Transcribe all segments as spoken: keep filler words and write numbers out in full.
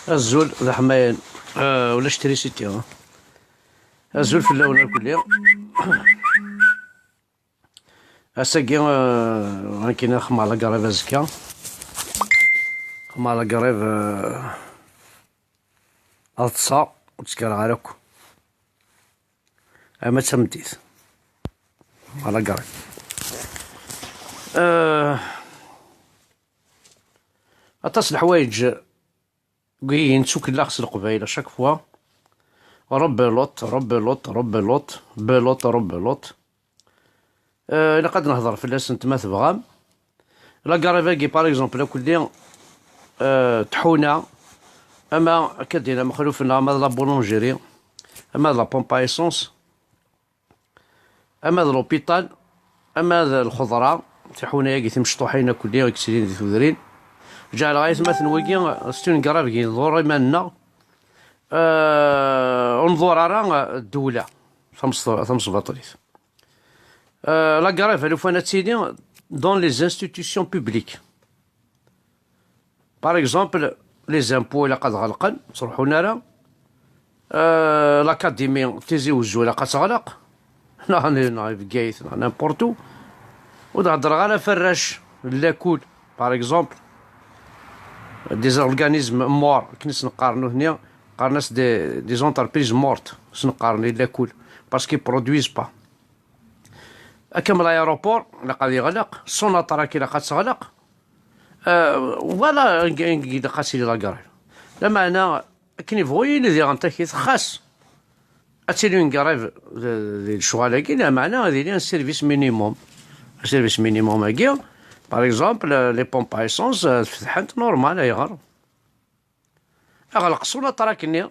Azul d aḥmayan. Ah, ulac trisiti, ah. Azul fell-awen akk-nni. Ass-agi, ah, akken ad xemmeɣ la grève azekka. Xemmeɣ la grève, ah, ad ṭṭseɣ, ur ttkareɣ ara akk. Ama d tameddit. Xemmeɣ la grève. Ah, aṭas n leḥwayeǧ deg i nettukellax s Leqbayel à chaque fois. Rebelote, rebelote, rebelote, belote, rebelote. Euh, ilaq ad nehḍer fell-asent ma tebɣam. La grève-agi, par exemple, akk-nni, euh, tḥuna, ama akka d-yenna Mexluf-nneɣ, ama d la boulangerie, ama d la pompe à essence, ama d l'hôpital, ama d lxeḍra, tiḥuna-agi timecṭuḥin akk-nni i yettilin di tudrin. Ǧeɛleɣ aytmaten-wigi, c'est une grève i nḍurr iman-nneɣ. Euh, ur nḍurr ara, euh, ddewla tames-, tamesbaṭlit. Euh, la grève, alufan ad tili dans les institutions publiques. Par exemple, les impôts ilaq ad ɣelqen, ur ttruḥun ara. Euh, l'académie Tizi Wezzu ilaq ad teɣleq. Neɣ, neɣ, neɣ Bgayet, neɣ n'importe où. Ur d-heddreɣ ara ɣef arrac n lakul, par exemple. Des organismes morts, akken i sen-qqaren nutni, qqaren-as des, des entreprises mortes, i sen-qqaren i lakul, parce qu'ils produisent pas. Akka am l'aéroport, ilaq ad yeɣleq, Sonatrach ilaq ad teɣleq. Euh, voilà, ilaq ad tili la grève. Lameɛna, akken yebɣu yili diɣen takit, xas ad tili une grève di, di lecɣal-agi, lameɛna ad yili un service minimum. Un service minimum-agi, par exemple, les pompes à essence, euh, fetḥent normal, ayɣer? Aɣleq Sonatrach-nni.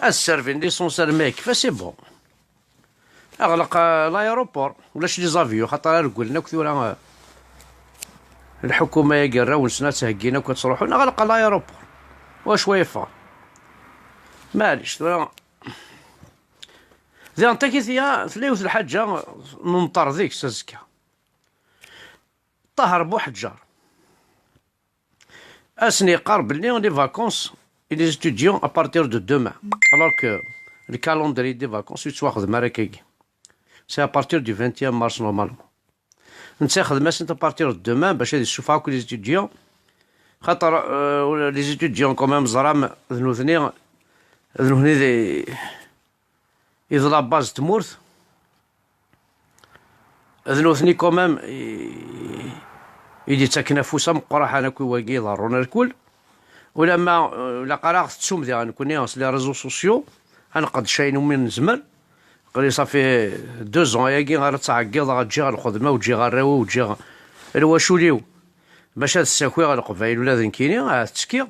Ad sservin l'essence armi yekfa, c'est bon. Aɣleq, euh, l'aéroport, ulac les avions, xaṭer ara regglen akk tura, euh, lḥukuma-agi, arraw-nsen ad tt-heggin akk ad ttruḥun, aɣleq l'aéroport. Wacu ay yeffɣen? Maɛlic, tura. Diɣen takit-ya, tella yiwet lḥaǧa, nenṭer deg-s azekka. Ṭaher Buḥeǧǧer. Ad sen-yeqqar belli les vacances et les étudiants à partir de demain, alors que le calendrier des vacances ur yettwaxdem ara akkagi. C'est à partir du vingt et un mars normalement. Netta ixdem-asent à partir de demain bac ad yessufeɣ akk les étudiants. Xaṭer, euh, les étudiants quand même ẓram d nutni, d nutni di, i d la base n tmurt. D nutni quand même i, i d-yettaken afus ameqqran akk i wagi iḍerrun ar kul. Ulamma, euh, ilaq ara ɣ-tettum diɣen nekkni s les réseaux sociaux, ad nqeddec ayen umi nezmer. Aql-i ça fait deux ans ayagi ara ttɛeggiḍeɣ, ǧǧiɣ lxedma, ur ǧǧiɣ arraw-iw, ur ǧǧiɣ lwacul-iw, bac ad ssakiɣ Leqbayel ula d nekkini, ahat ttekkiɣ.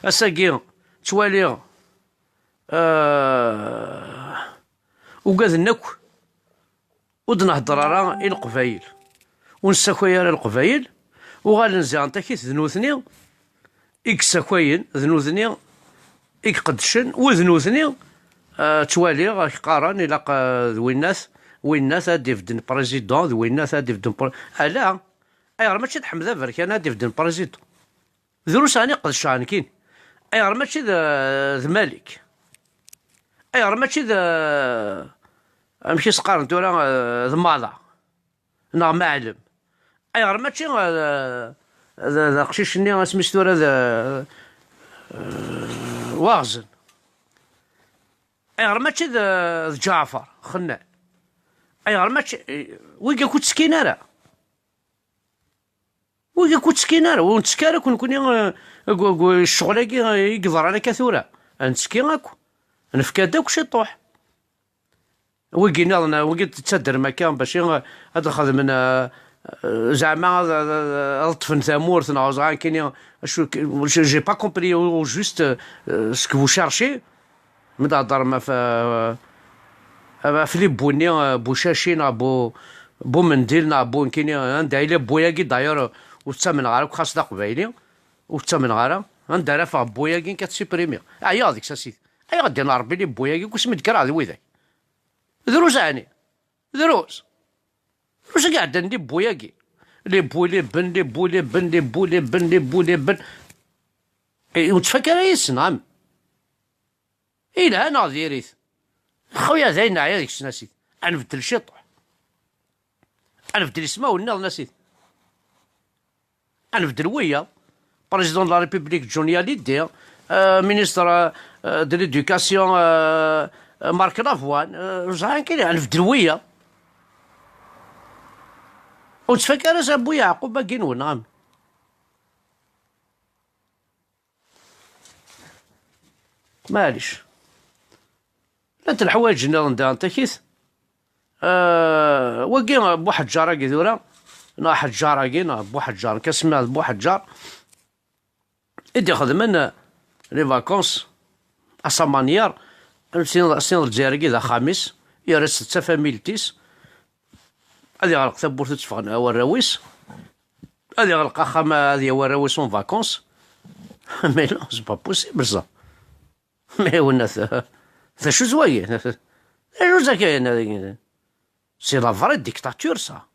Ass-agi, ttwaliɣ, euh, ugaden akk, ur d-nehder ara i Leqbayel, ur nessakay ara Leqbayel, uɣalen ziɣen takit d nutni i yessakayen, d nutni i iqeddcen, u d nutni, euh, ttwaliɣ ak-qqaren ilaq, euh, d winnat, winnat ad d-ibedden président, d winnat ad d-ibedden pré-, ala, ayɣer mačči d Ḥmed Aberkan ad d-ibedden président? Drus ɛni qedceɣ nekkini? Ayɣer mačči d, d Malik? Ayɣer mačči d, amek i s-qqaren tura, d Mala? Neɣ Maɛlem? Ayɣer mačči d, d, d aqcic-nni, asmi-s tura d, Waɣzen? Ayɣer mačči d, d Ǧaɛfar Xennan? Ayɣer mačči, wigi akk ur ttekkin ara? Wigi akk ur ttekkin ara, ur nettekki ara akk nekkni, eh, deg, deg ccɣel-agi, eh, i yeḍran akka tura. Ad nettekki akk. Nefka-d akk ciṭuḥ. Wigi nniḍen, eh, wigi d-ttadrem akka, bac i, eh, ad xedmen, eh, eh, zeɛma ad, ad, ad, ad ṭṭfen tamurt, neɣ ẓran kini, acu k-, j'ai pas compris au, au juste, eh, ce que vous cherchez. Mi d-heddrem ɣef, ɣef libbu-nni, Bucaci neɣ Bu, Bumendil neɣ Bu nekkini, anda yella Bbu-agi, d'ailleurs, ur ttamneɣ ara akk, xas d aqbayli, ur ttamneɣ ara. Anda ara afeɣ Bbu-agi, nekk ad t-supprimiɣ. Ɛyiɣ deg-s a sidi. Ayɣer d-yenna Rebbi li Bbu-agi, akk asmi d-kkreɣ d widak. Drus ɛni? Drus. Drus i iɛeddan di Bbu-agi. Les boules ébènes, les boules ébènes, les boules ébènes, les boules ébènes. Eh, ur ttfak ara yis-sen, am. Ilha neɣ diri-t? Xuya, d ayen neɛya deg-sen, a sidi. Ad nbeddel ciṭuḥ. Ad nbeddel ismawen nniḍen, a sidi. Ad nbeddel wiyaḍ. Président de la République, Johnny Hallyday, euh, ministre, euh, euh, de l'Éducation, euh, euh, Marc Lavoine, euh, ẓran kan, ad nbeddel wiyaḍ. Ur ttfak ara s Bu Yeɛqub agi-nwen, am. Maɛlic. Llant leḥwayeǧ nniḍen daɣen takit. Euh, wagi Buḥeǧǧar-agi tura, neɣ Ḥeǧǧar-agi, neɣ Buḥeǧǧar, nekk asmi d Buḥeǧǧar i d-ixedmen, euh, les vacances à sa manière, am sin, sin Lezzayer-agi d axxam-is, yerra-tt d tafamilt-is, ad iɣleq tawwurt ur tteffɣen warraw-is, ad iɣleq axxam ad yawi arraw-is en vacances. Mais non, c'est pas possible ça. Mais wen-, d acu-t wagi? D acu-t akka? C'est la vraie dictature, ça.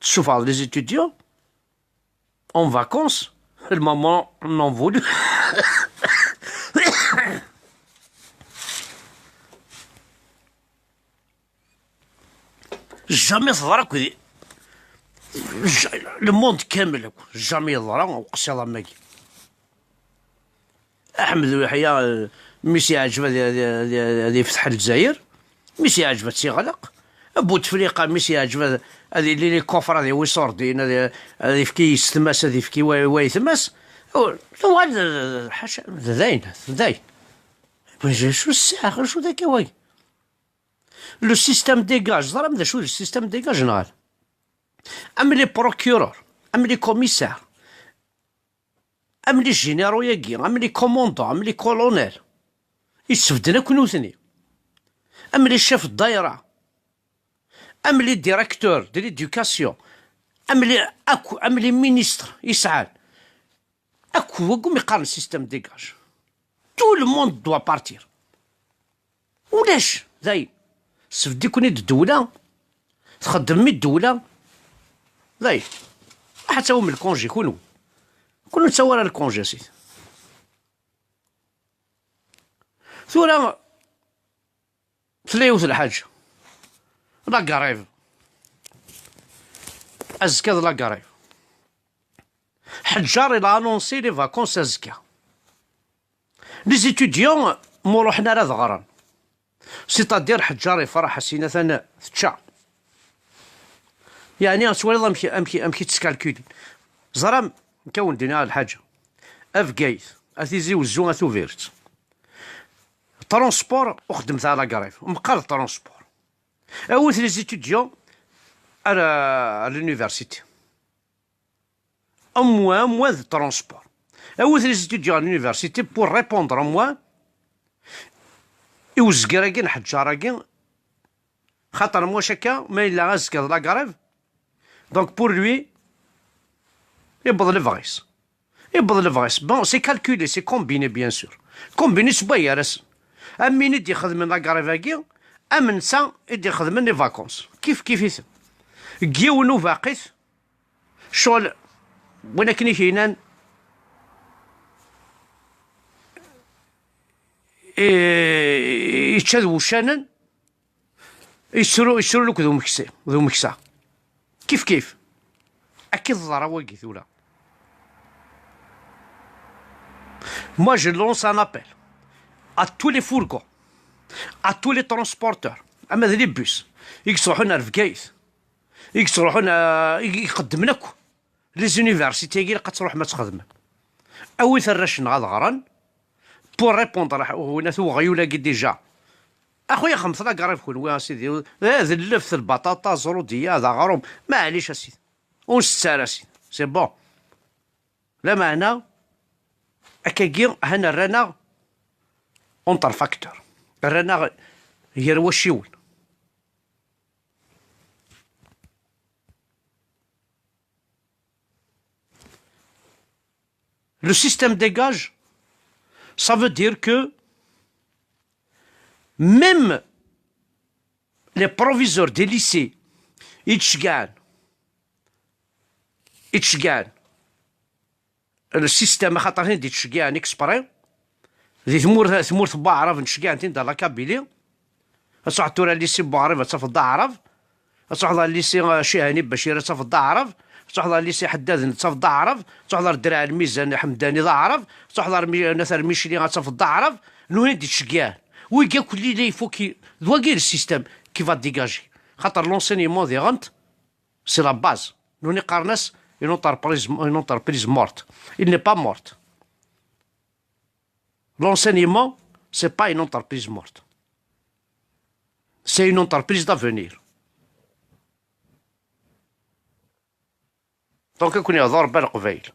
Tessufɣeḍ les étudiants en vacances, le moment non voulu. Jamais teḍra akk di, ja-, le monde kamel akk, jamais yeḍra uqsiḍ am wagi. Aḥmed Uyeḥya, euh, mi s-yeɛǧeb ad, ad, ad, ad yefteḥ Lezzayer, mi s-yeɛǧeb ad tt-yeɣleq. Bouteflika, mi s-yeɛǧeb ad, ad yili les coffres, ad yawi iṣurdiyen, ad, ad yefk i yessetma-s, ad yefk i wa-, wayetma-s. Tuɣal d, d, d, ḥaca, d dayen, d dayen. Mais d acu ssaɛa, acu d akka wagi? Le système dégage, teẓram d acu d le système dégage neɣ ala? Am les procureurs, am les commissaires, am les généraux-agi, am les commandants, am les colonels. Issebden akk nutni. Am les chefs de daïra, am les directeurs de l'éducation, am les, akk, am les ministres yesɛan. Akk wagi umi qqaren système dégage. Tout le monde doit partir. Ulac, dayen. Sbeddi-ken-id ddewla, txeddmem i ddewla, dayen. Aḥ ad tawim lkunji kunwi. Kunwi ur ttawi ara lkunji, a sidi. Tura, tella yiwet lḥaǧa. La grève. Azekka d la grève. Ḥeǧǧar il a annoncé les vacances azekka. Les étudiants ma ruḥen ara ad ɣren. C'est-à-dire Ḥeǧǧar ifreḥ, a sidi, atan tečča. Yeɛni ad twaliḍ amek, amek, amek i tteskalkulen. Ẓram, nekk ad wen-d-iniɣ lḥaǧa. A Bgayet, a Tizi Wezzu, a Tubiret. Transport, ur xeddmet ara la grève. Meqqar transport. Awit les étudiants à la, à l'université. Amwa, amwa d transport. Awit les étudiants à l'université pour répondre amwa i uzger-agi n Ḥeǧǧar-agi, xaṭer amwa akka, ma yella azekka d la grève, donc pour lui, yewweḍ lebɣi-s. Yewweḍ lebɣi-s. Bon, c'est calculé, c'est combiné, bien sûr. Combiné s wayar-asen. Am win i d-ixedmen la grève-agi, am netta i d-ixedmen les vacances. Kif kif-iten. Deg yiwen ubaqit, ccɣel, win akken i k-yennan, i-, yečča d wuccanen, yettru, yettru akk d umeksa, d umeksa. Kif kif. Akka i teḍra wagi tura. Moi, je lance un appel à tous les fourgons, à tous les transporteurs, ama d les bus, i yettruḥun ar Bgayet, i yettruḥun, euh, i iqeddmen akk les universités-agi, ilaq ad tṛuḥem ad txedmem. Awit arrac-nneɣ ad ɣren, pour répondre, winat uɣyul-agi déjà. A xuya, xedmet la grève kunwi, a sidi. Eh, d lleft, lbaṭaṭa, ẓrudiya, d aɣrum. Maɛlic, a sidi. Ur nsett ara, a sidi. C'est bon. Lameɛna, akkagi, han rran-aɣ entre facteurs. Rran-aɣ gar wacciwen. Le système dégage, ça veut dire que même les proviseurs des lycées, i d-ceggɛen i ttceggɛen le système, axaṭer tin d-ittceggɛen exprès, di tmurt, tmurt n Waɛrab, ttceggɛen tin d la Kabylie. Ad truḥeḍ tura lycée Buɛrib, ad tafeḍ d Aɛrab. Ad truḥeḍ ɣer lycée, eh, Cihani Bacir, ad tafeḍ d Aɛrab. Ad truḥeḍ ɣer lycée Ḥeddaden, ad tafeḍ d Aɛrab. Ad truḥeḍ ɣer Draɛ Lmizan Ḥemdani, d Aɛrab. Ad truḥeḍ ɣer Mi-, Nat Rmichli, ad tafeḍ d Aɛrab. Nutni d-ittceggɛen. Wigi akk lli la ifuk i-, d wagi le système qui va dégager. Xaṭer l'enseignement diɣen, c'est la base. Nutni qqaren-as une entreprise, une entreprise morte. Il n'est pas morte. L'enseignement, c'est pas une entreprise morte. C'est une entreprise d'avenir. Donc, ad ken-ihḍer Rebbi Leqbayel.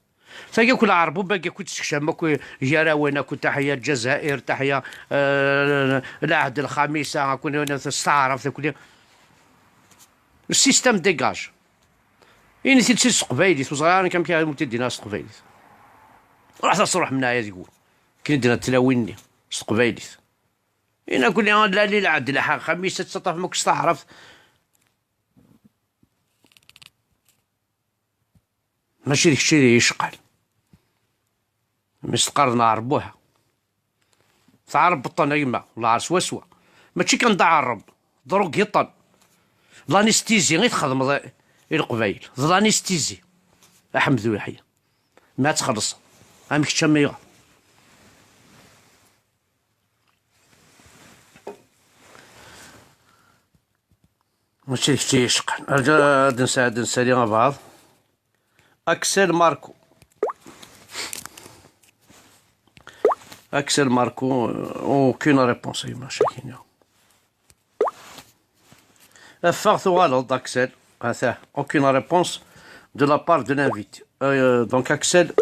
Tagi akk lɛerb, bagi akk tessekcam akk gar-awen, akk taḥya Lezzayer, taḥya, euh, lɛehd lxamisa, akk s taɛrabt, akk le système dégage. Ini-t-id s teqbaylit, ur ẓriɣ ara nekk amek ara wen-t-id-iniɣ s teqbaylit. Ruḥet ad truḥem nneɛya deg-wen. Akken i d-nna tlawin-nni s teqbaylit. Ini-awen lali lɛehd lxamisa tettaṭṭafem akk s taɛrabt. Mačči d kečč i d iyi-icqan. Mi s-teqqareḍ nɛerbuha. Teɛrebeḍ-ten a gma, lɛer swaswa. Mačči kan d aɛerreb, ḍrug iṭen. D l'anesthésie i txedmeḍ i, i Leqbayel. D l'anesthésie. Aḥmed Uyeḥya. Ma ad txellṣeḍ. Am kečč am iɣer. Mačči d kečč i yi-icqan. Arǧu ad nsa-, ad nsali abɛaḍ. Axel Marco. Axel Marco, euh, aucune réponse, ay mac akini. Ffeɣ tuɣaleḍ-d, Axel. Atah, aucune réponse de la part de l'invité. Euh, donc, Axel,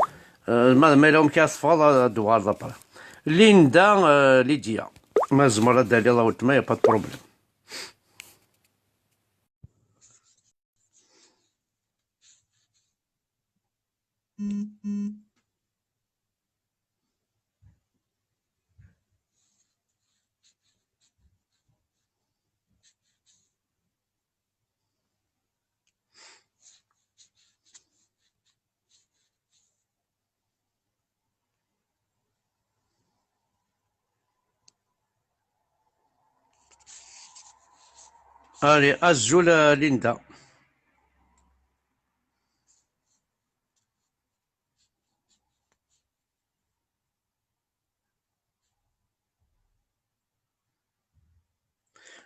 euh, ma, ma yella wamek ara teffɣeḍ, ad d-tuɣaleḍ après. Linda, euh, Lydia. Ma tzemreḍ ad d-taliḍ a weltma, y a pas de problème. Allez, azul a Linda.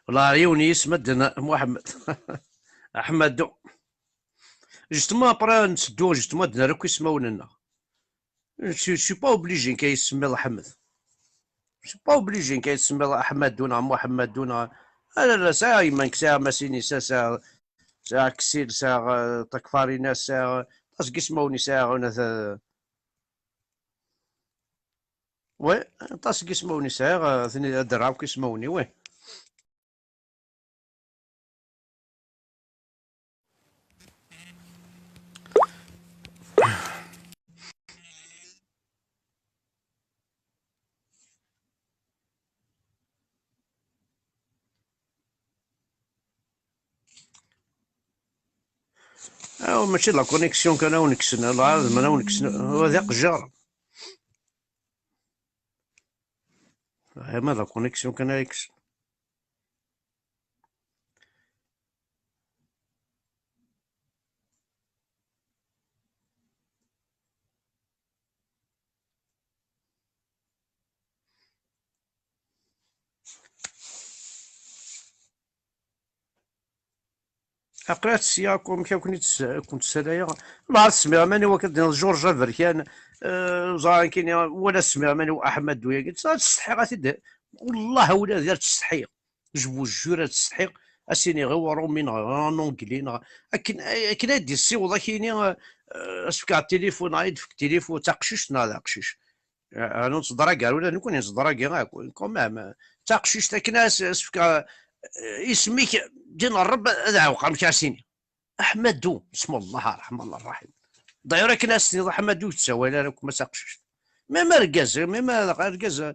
Wala yiwen yis madden Muḥemmed. Aḥmadu. Justement, après, ad netteddu, justement, ad nerr akk ismawen-nneɣ. Je, je suis pas obligé nekk ad yi-tsemmiḍ Ḥmed. Je suis pas obligé nekk ad yi-tsemmiḍ Aḥmadu neɣ Muḥemmadu neɣ, ah, la, la, sɛiɣ yemma-k, sɛiɣ Masini, sɛiɣ, sɛiɣ, sɛiɣ Ksil, sɛiɣ, euh, Takfarina, sɛiɣ, euh, aṭas n yismawen i sɛiɣ, euh, oui, aṭas n yismawen i sɛiɣ, euh, ad ten-, ad d-rreɣ akk ismawen-iw, oui. Aw, mačči d la connexion kan awen-kksen, lɛaḍ ma awen-kksen, wa d iqejjar. Ama d la connexion kan ay kksen. Aql-aɣ sya akk, amek akk i ken-id-, ken-ssalayeɣ. Lɛar smiɣ iman-iw akka d-nniḍ George Aberkan, eh, ẓran kini, wala smiɣ iman-iw Aḥmadu yagi. Ttsetḥiɣ a t-id-, wellah ula d ar ttsetḥiɣ. Je vous jure, ad ttsetḥiɣ, ad s-iniɣ i Uṛumi neɣ i Anungli neɣ akken, akken ad d-issiweḍ akini, eh, ad s-fkeɣ tilifun neɣ ad yi-d-tefk tilifun, d taqcict neɣ d aqcic. Eh, anu nettḍragar ula d nekkni nettḍragi akk, quand même. D taqcict akken ad s-, ad s-fkeɣ, eh, isem-ik, din Ṛṛebb ad ɛewqeɣ amek ara s-iniɣ. Aḥmadu, ismu Allah Ṛṛeḥman Ṛṛaḥim. D'ailleurs akken ad s-tiniḍ Aḥmadu ur yettawal ara akk ma d taqcict. Même argaz, même argaz, eh,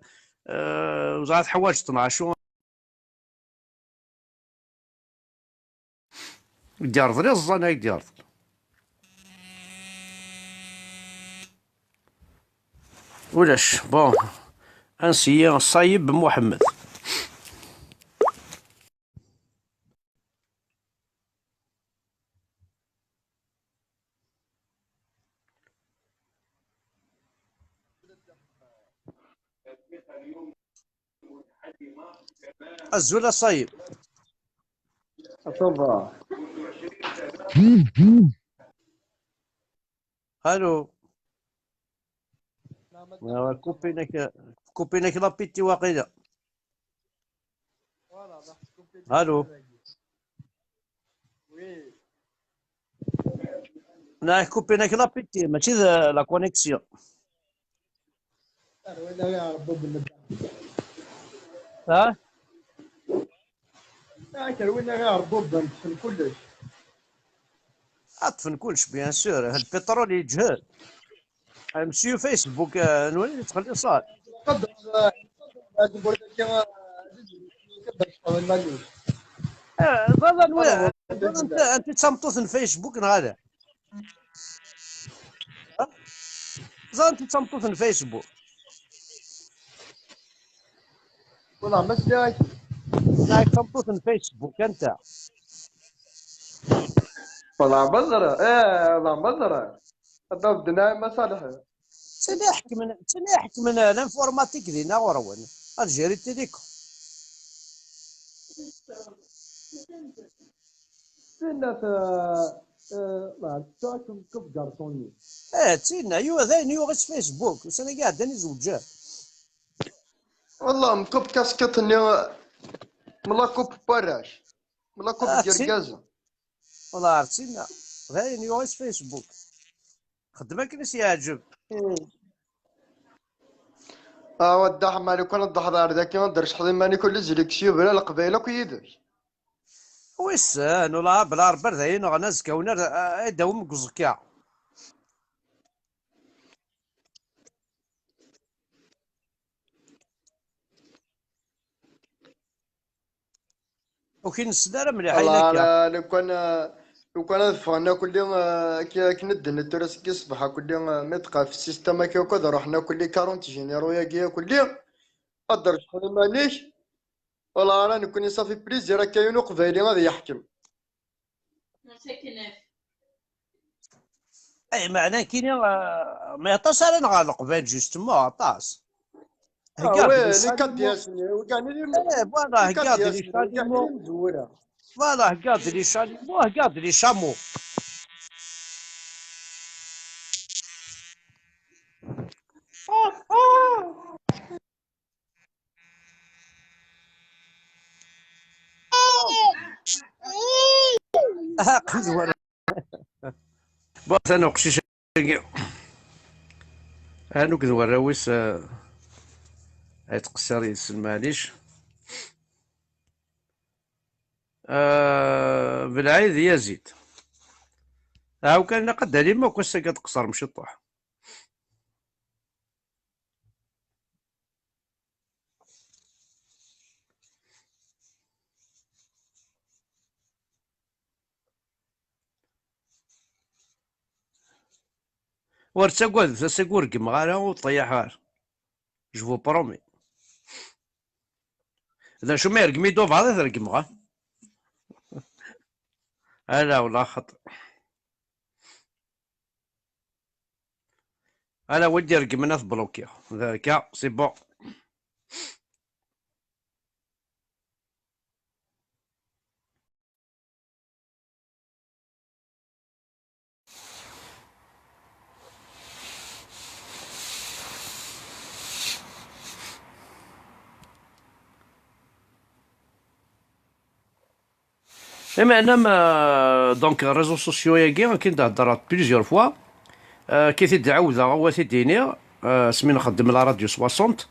ẓer teḥwaǧeḍ neɣ acu. I d-yerḍel iẓẓan ay d-yerḍel. Ulac. Bon, ansi Ṣayeb Muḥemmed. Azul a Ṣayeb. Atuba. Allô. Coupé-nak, coupé-nak l'appétit waqila. Allô. Neɣ coupé-nak l'appétit, mačči d la connexion. Ha? Ad ṭṭfen kullec, bien sûr. Lpiṭrul yeǧhed. Monsieur Facebook, euh, nwen yettxelliṣ. Ẓala nwen, ẓala nwen, anti d tameṭṭut n Facebook neɣ ala? Ẓala anti d tameṭṭut n Facebook. Wala ma sliɣ-ak. Sliɣ-ak tameṭṭut n Facebook anta? Wala ma ẓra, eh, wala ma ẓra. Ad d-naɛim a Ṣaleḥ. Ttini ḥekmen, ttini ḥekmen l'informatique dinna ɣur-wen. Algérie Télécom. Tinna, eh, eh, la, ttwakem kif garṣun-nni. Eh, tinna, yu-, d ayen yuɣ s Facebook, ussan-agi iɛeddan izewǧen. Wallah, mkub kaskiṭ-nni, mla kub n warrac, mla kub n yergazen. Wallah, ar tinna, d ayen yuɣ s Facebook. Xdem akken i s-yeɛǧeb. Awa Dda Ḥemma, lukan ad d-taḥḍer ar daki, ad d-trecḥeḍ iman-ik ula d Zelix yebra Leqbayel akk yid-k. Wissen, ula bla Rebbi ar dayen neɣ azekka win ar, ad d-awim deg uẓekka. Ur k-nessen ara mliḥ ayen akka. Lukan, lukan ad ffɣen akkelli, eh, akken i d-tenniḍ tura seg ṣṣbeḥ akkelli, eh, mi d-qqaf système akka akk ad ruḥen akkelli quarante généraux-agi akkelli, ad d-trecḥeḍ iman-ik. Wala ara nekkni safi plaisir akka yiwen uqbayli ad yeḥkem. Ay, meɛna kini, ah, mais aṭas ara nɣer Leqbayel, justement, aṭas. Ah, heggaɣ-d ouais, les cadres, eh, voilà, heggaɣ-d les chalumeaux. Voilà, heggaɣ-d les chalumeaux, heggaɣ-d les chameaux. Ah, aql-i wala. Bon, atan uqcic-agi. Anu akked warraw-is, eh, ay ttqeṣṣir yid-sen, maɛlic. Eh, Belɛid Yazid. Aw kan ilaq ad d-alim akk ass-agi ad tqeṣṣrem ciṭuḥ. Ur ttagadet, ass-agi ur reggmeɣ ara, ur ṭṭiyaḥ ara. Je vous promets. D acu ma yergem-iyi-d ubeɛḍ, ad t-regmeɣ, ha? Ala, wala xaṭi. Ala, wid iregmen ad t-blokiɣ. Derka, c'est bon. Imeɛna ma, donc, réseaux sociaux-agi, akken d-heddreɣ plusieurs fois, euh, akken i t-id-ɛawdeɣ, ad t-id-iniɣ, euh, asmi nxeddem la radio soixante,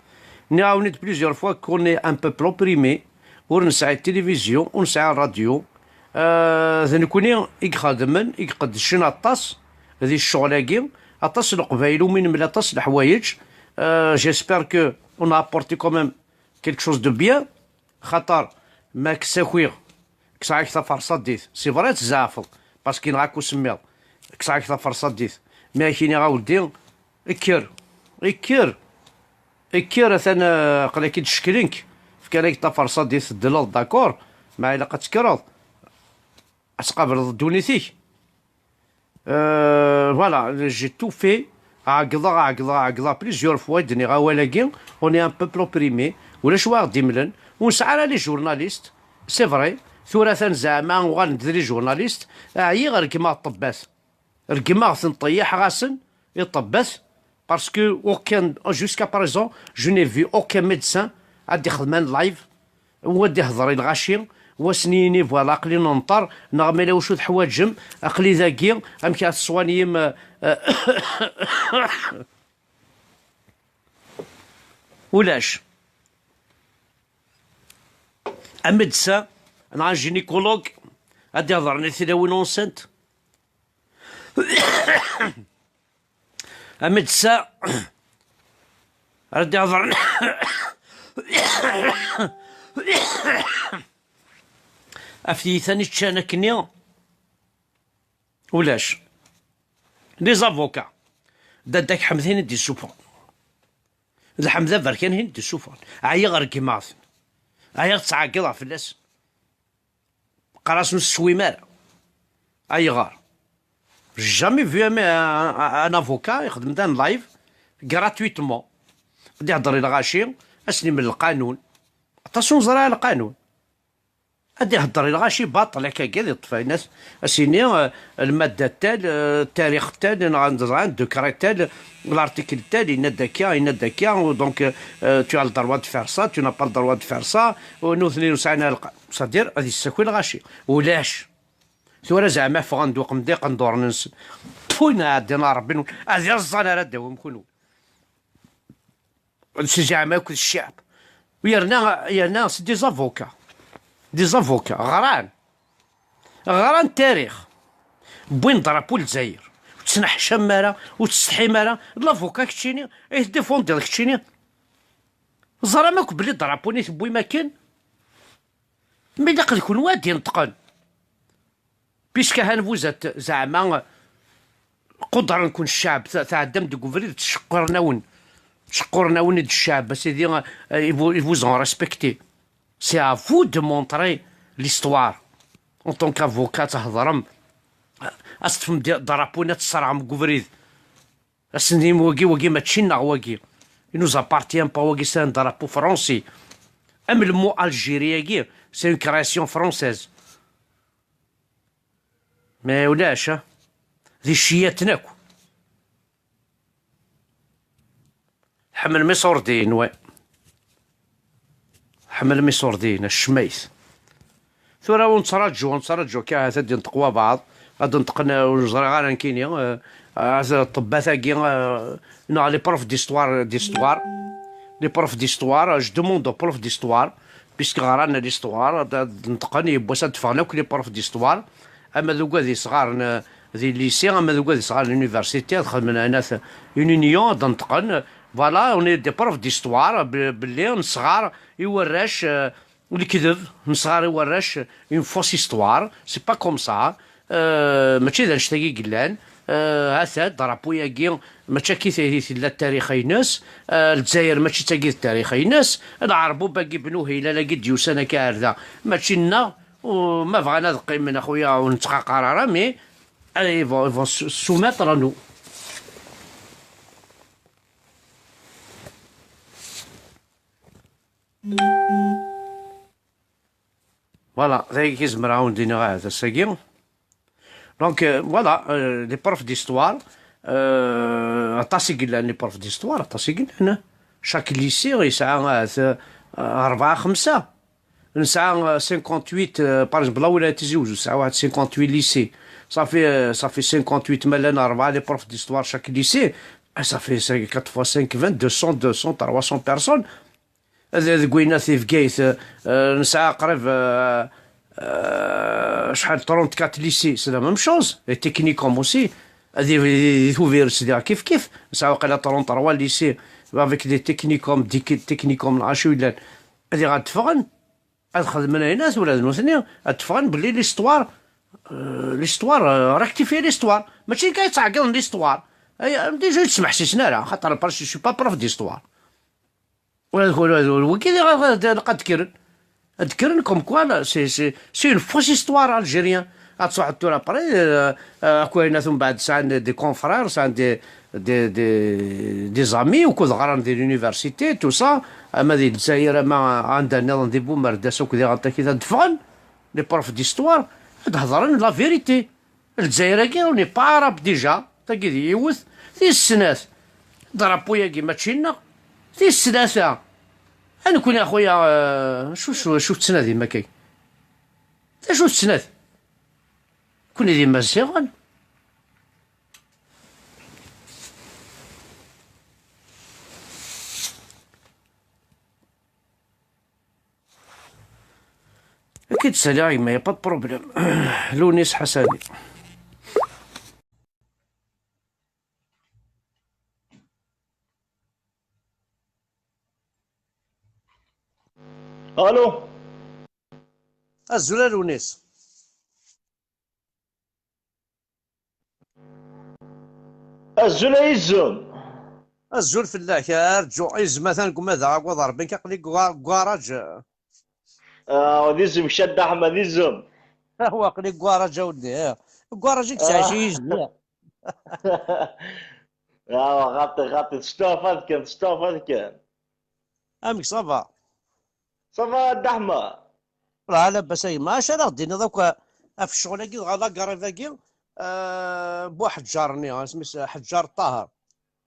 nniɣ-awen-id plusieurs fois qu'on est un peuple opprimé, ur nesɛi télévision, ur nesɛi radio, euh, d nekkni i ixedmen, i iqeddcen aṭas di ccɣel-agi, aṭas n Leqbayel umi nemla aṭas n leḥwayeǧ, euh, j'espère que on a apporté quand même quelque chose de bien, xaṭer ma k-ssakiɣ, kkseɣ-ak taferṣadit, c'est vrai tzeɛfeḍ, parce que yenɣa-k usemmiḍ, kkseɣ-ak taferṣadit, mi ak-iniɣ a weldi, kker, kker, Kker atan, eh, aql-ak-id cklen-k. Fkan-ak taferṣa d-, tedleḍ, d'accord? Ma ilaq ad tekkreḍ, ad tqableḍ ddunit-ik. Euh, voilà, j'ai tout fait. Ɛeggḍeɣ, ɛeggḍeɣ, ɛeggḍeɣ plusieurs fois, i d-nniɣ awal-agi, on est un peuple opprimé, ulac wa aɣ-d-imlen, ur nesɛi ara les journalistes, c'est vrai, tura atan zeɛma uɣalen-d d les journalistes, ɛyiɣ, regmeɣ ṭṭebbat. Regmeɣ-ten, ṭeyyḥeɣ-asen i ṭṭebbat, parce que aucun, jusqu'à présent, je n'ai vu aucun médecin ad d-ixdem un live, wa ad d-ihḍer i lɣaci, wa ad sen-yini, voilà, aql-i nenṭer, neɣ ma yella wacu teḥwaǧem, aql-i dagi, amek ara teṣwanyim, euh, euh, ulac. Un médecin, neɣ un gynécologue, ad d-ihḍren i tilawin-nsent. Amedsa ara d-iɣḍren af tyita-nni ččan akkenni, ulac. Les avocats, Dadda-k Ḥmed hin i d-issufɣen, d Ḥmed Aberkan hin i d-issufɣen. Ɛyiɣ, regmeɣ-ten. Ɛyiɣ, ttɛeggiḍeɣ fell-asen. Qqar-asen ur tessewwim ara. Ayɣer? Jamais vu un, un, un avocat ixdem-d un live gratuitement. Ad ihedder i lɣaci, ad sen-imel lqanun. Aṭas ur neẓri ara lqanun. Ad ihedder i lɣaci baṭel akkagi, ad iṭṭef ayen as-, as-ini, eh, lmadda tal, eh, tarix tal, neɣ neẓra un décret tal, l'article tal, yenna-d akka, yenna-d akka, donc, eh, tu as le droit de faire ça, tu n'as pas le droit de faire ça, u nutni ur sɛin ara lqa-, c'est-à-dire ad yessaki lɣaci. Ulac. Tura zeɛma ffɣen-d uqemdiq n ddurn-nsen. Tfu, neɛdin a Rebbi, ad ireẓẓan ara d-awim kunwi. Si zeɛma akked ccɛeb. Yerna, yerna c'est des avocats. Des avocats. Ɣran. Ɣran tarix. Wwin drapeau Lezzayer. Ur tettneḥcam ara, ur tsetḥim ara. D l'avocat keččini, i tdéfendiḍ keččini. Ẓram akk belli drapeau-nni tewwim akken. Mi ilaq d kunwi ad d-ineṭqen. Puisque han vous êtes zeɛma qudren-ken ccɛeb, tɛ-, tɛeddam deg ubrid, ttceqquren-awen, ttceqquren-awen-id ccɛeb, a sidi, euh, ils vous, ils vous ont respecté. C'est à vous de montrer l'histoire. En tant qu'avocat, thedrem, ad teṭṭfem di-, drapeau-nni, ad tesserɣem deg ubrid. Ad sen-tinim wagi, wagi mačči nneɣ wagi. Il nous appartient pas, wagi c'est un drapeau français. Am le mot Algérie-agi, c'est une création française. Mais ulac, ah. D icciyaten akk. Tḥemmlem iṣurdiyen, wa. Tḥemmlem iṣurdiyen, acmayt. Tura ur nettraǧu, ur nettraǧu akka ahat ad d-inṭeq wabeɛḍ, ad d-inṭeqen, ur ẓriɣ ara nekkini, eh, at ṭṭebbat-agi, eh, neɣ les profs d'histoire, d'histoire. Les profs d'histoire, je demande aux profs d'histoire, puisque ɣran l'histoire, ad, ad d-neṭqen, yiwwas ad d-ffɣen akk les profs d'histoire, ama d ugad yesɣaren, eh, di lycée, ama d ugad yesɣaren l'université, ad xedmen ayen at une union, ad d-neṭqen. Voilà, on est des profs d'histoire, be-, belli nesɣar i warrac, eh, lekdeb, nesɣar i warrac une fausse histoire, c'est pas comme ça. Euh, mačči d annect-agi i yellan. Euh, ata drapeau-agi, mačči akka i tella tarix-ines. Euh, Lezzayer mačči d tagi d tarix-ines. Lɛerbub-agi, Bnu Hilal-agi d-yusan akka ar da, mačči nneɣ. U ma bɣan ad qqimen, a xuya, ur nettqaqar ara, mais, euh, ils vont, ils vont se soumettre à nous. Voilà, d ayagi i zemreɣ ad wen-d-iniɣ ahat ass-agi. Donc, euh, voilà, euh, les profs d'histoire, euh, aṭas i yellan, les profs d'histoire, aṭas i yellan. Chaque lycée yesɛa ahat, euh, rebɛa, xemsa. Nesɛa, euh, cinquante-huit, euh, par exemple, la wilaya Tizi Ouzou tesɛa waḥed cinquante-huit lycée. Ça fait, euh, ça fait cinquante-huit, ma llan rebɛa les profs d'histoire chaque lycée. Ah, ça fait, ça fait quatre fois cinq, vingt, deux cents, deux cents, trois cents personnes. Ad, deg winna di Bgayet, euh, nesɛa qrib, euh, euh, acḥal, trente-quatre lycées, c'est la même chose. Et technicum aussi. Ad, di, di, di Tubiret, diɣ kif kif. Nesɛa waqila trente-trois lycées avec des technicums, des technicums, lɛaci yellan. Ad iɣ-, ad d-ffɣen, ad xedmen ayen, ad ula d nutni, ad d-ffɣen belli l'histoire, euh, l'histoire, euh, rectifier l'histoire. Mačči nekk ay yettɛeggiḍen l'histoire. Ay, déjà ur ttmeḥsisen ara, xaṭer parce que je suis pas prof d'histoire. Wagi ad kkren. Ad kkren comme quoi, là, c'est, c'est, c'est une fausse histoire algérienne. Ad truḥeḍ tura après, euh, euh, akk ayen at umbeɛd sɛan des confrères, sɛan des, des, des, des amis, ukud ɣran di l'université, tout ça, ama di Lezzayer, ama anda nniḍen di Bumerdas, akk diɣen takit ad d-ffɣen, les profs d'histoire, ad d-hedren la vérité. Lezzayer-agi, on n'est pas arabe déjà. Tagi d yiwet. Tis snat, drapeau-agi mačči nneɣ. Tis tlata, a nekkni a xuya, eh, acu, acu, acu tettnadim akka? D acu tettnadim? Nekkni d imaziɣen. Ad k-id-saliɣ a gma, y a pas de problème. Lunis Ḥasani. Allô. Azul a Lunis. Azul a Izem. Azul fell-ak, arǧu, Izem atan deg umadaɣ, agad Ṛebbi, nekk aql-i deg uga-, deg ugaṛaǧ. Ah, d Izem, kečč a Dda Ḥmed, d Izem. Awa, aql-i deg ugaṛaǧ a wuddi, eh. Deg ugaṛaǧ i yettɛici Izem. Ah, xaṭi, xaṭi, testufa kan, testufa kan. Amek, ça va? Ça va a Dda Ḥmed. Lah, labas a gma. Acu ara ɣ-d-tiniḍ akk ɣef ccɣel-agi, dɣa la grève-agi, euh, bu Ḥeǧǧar-nni, isem-is Ḥeǧǧar Ṭaher.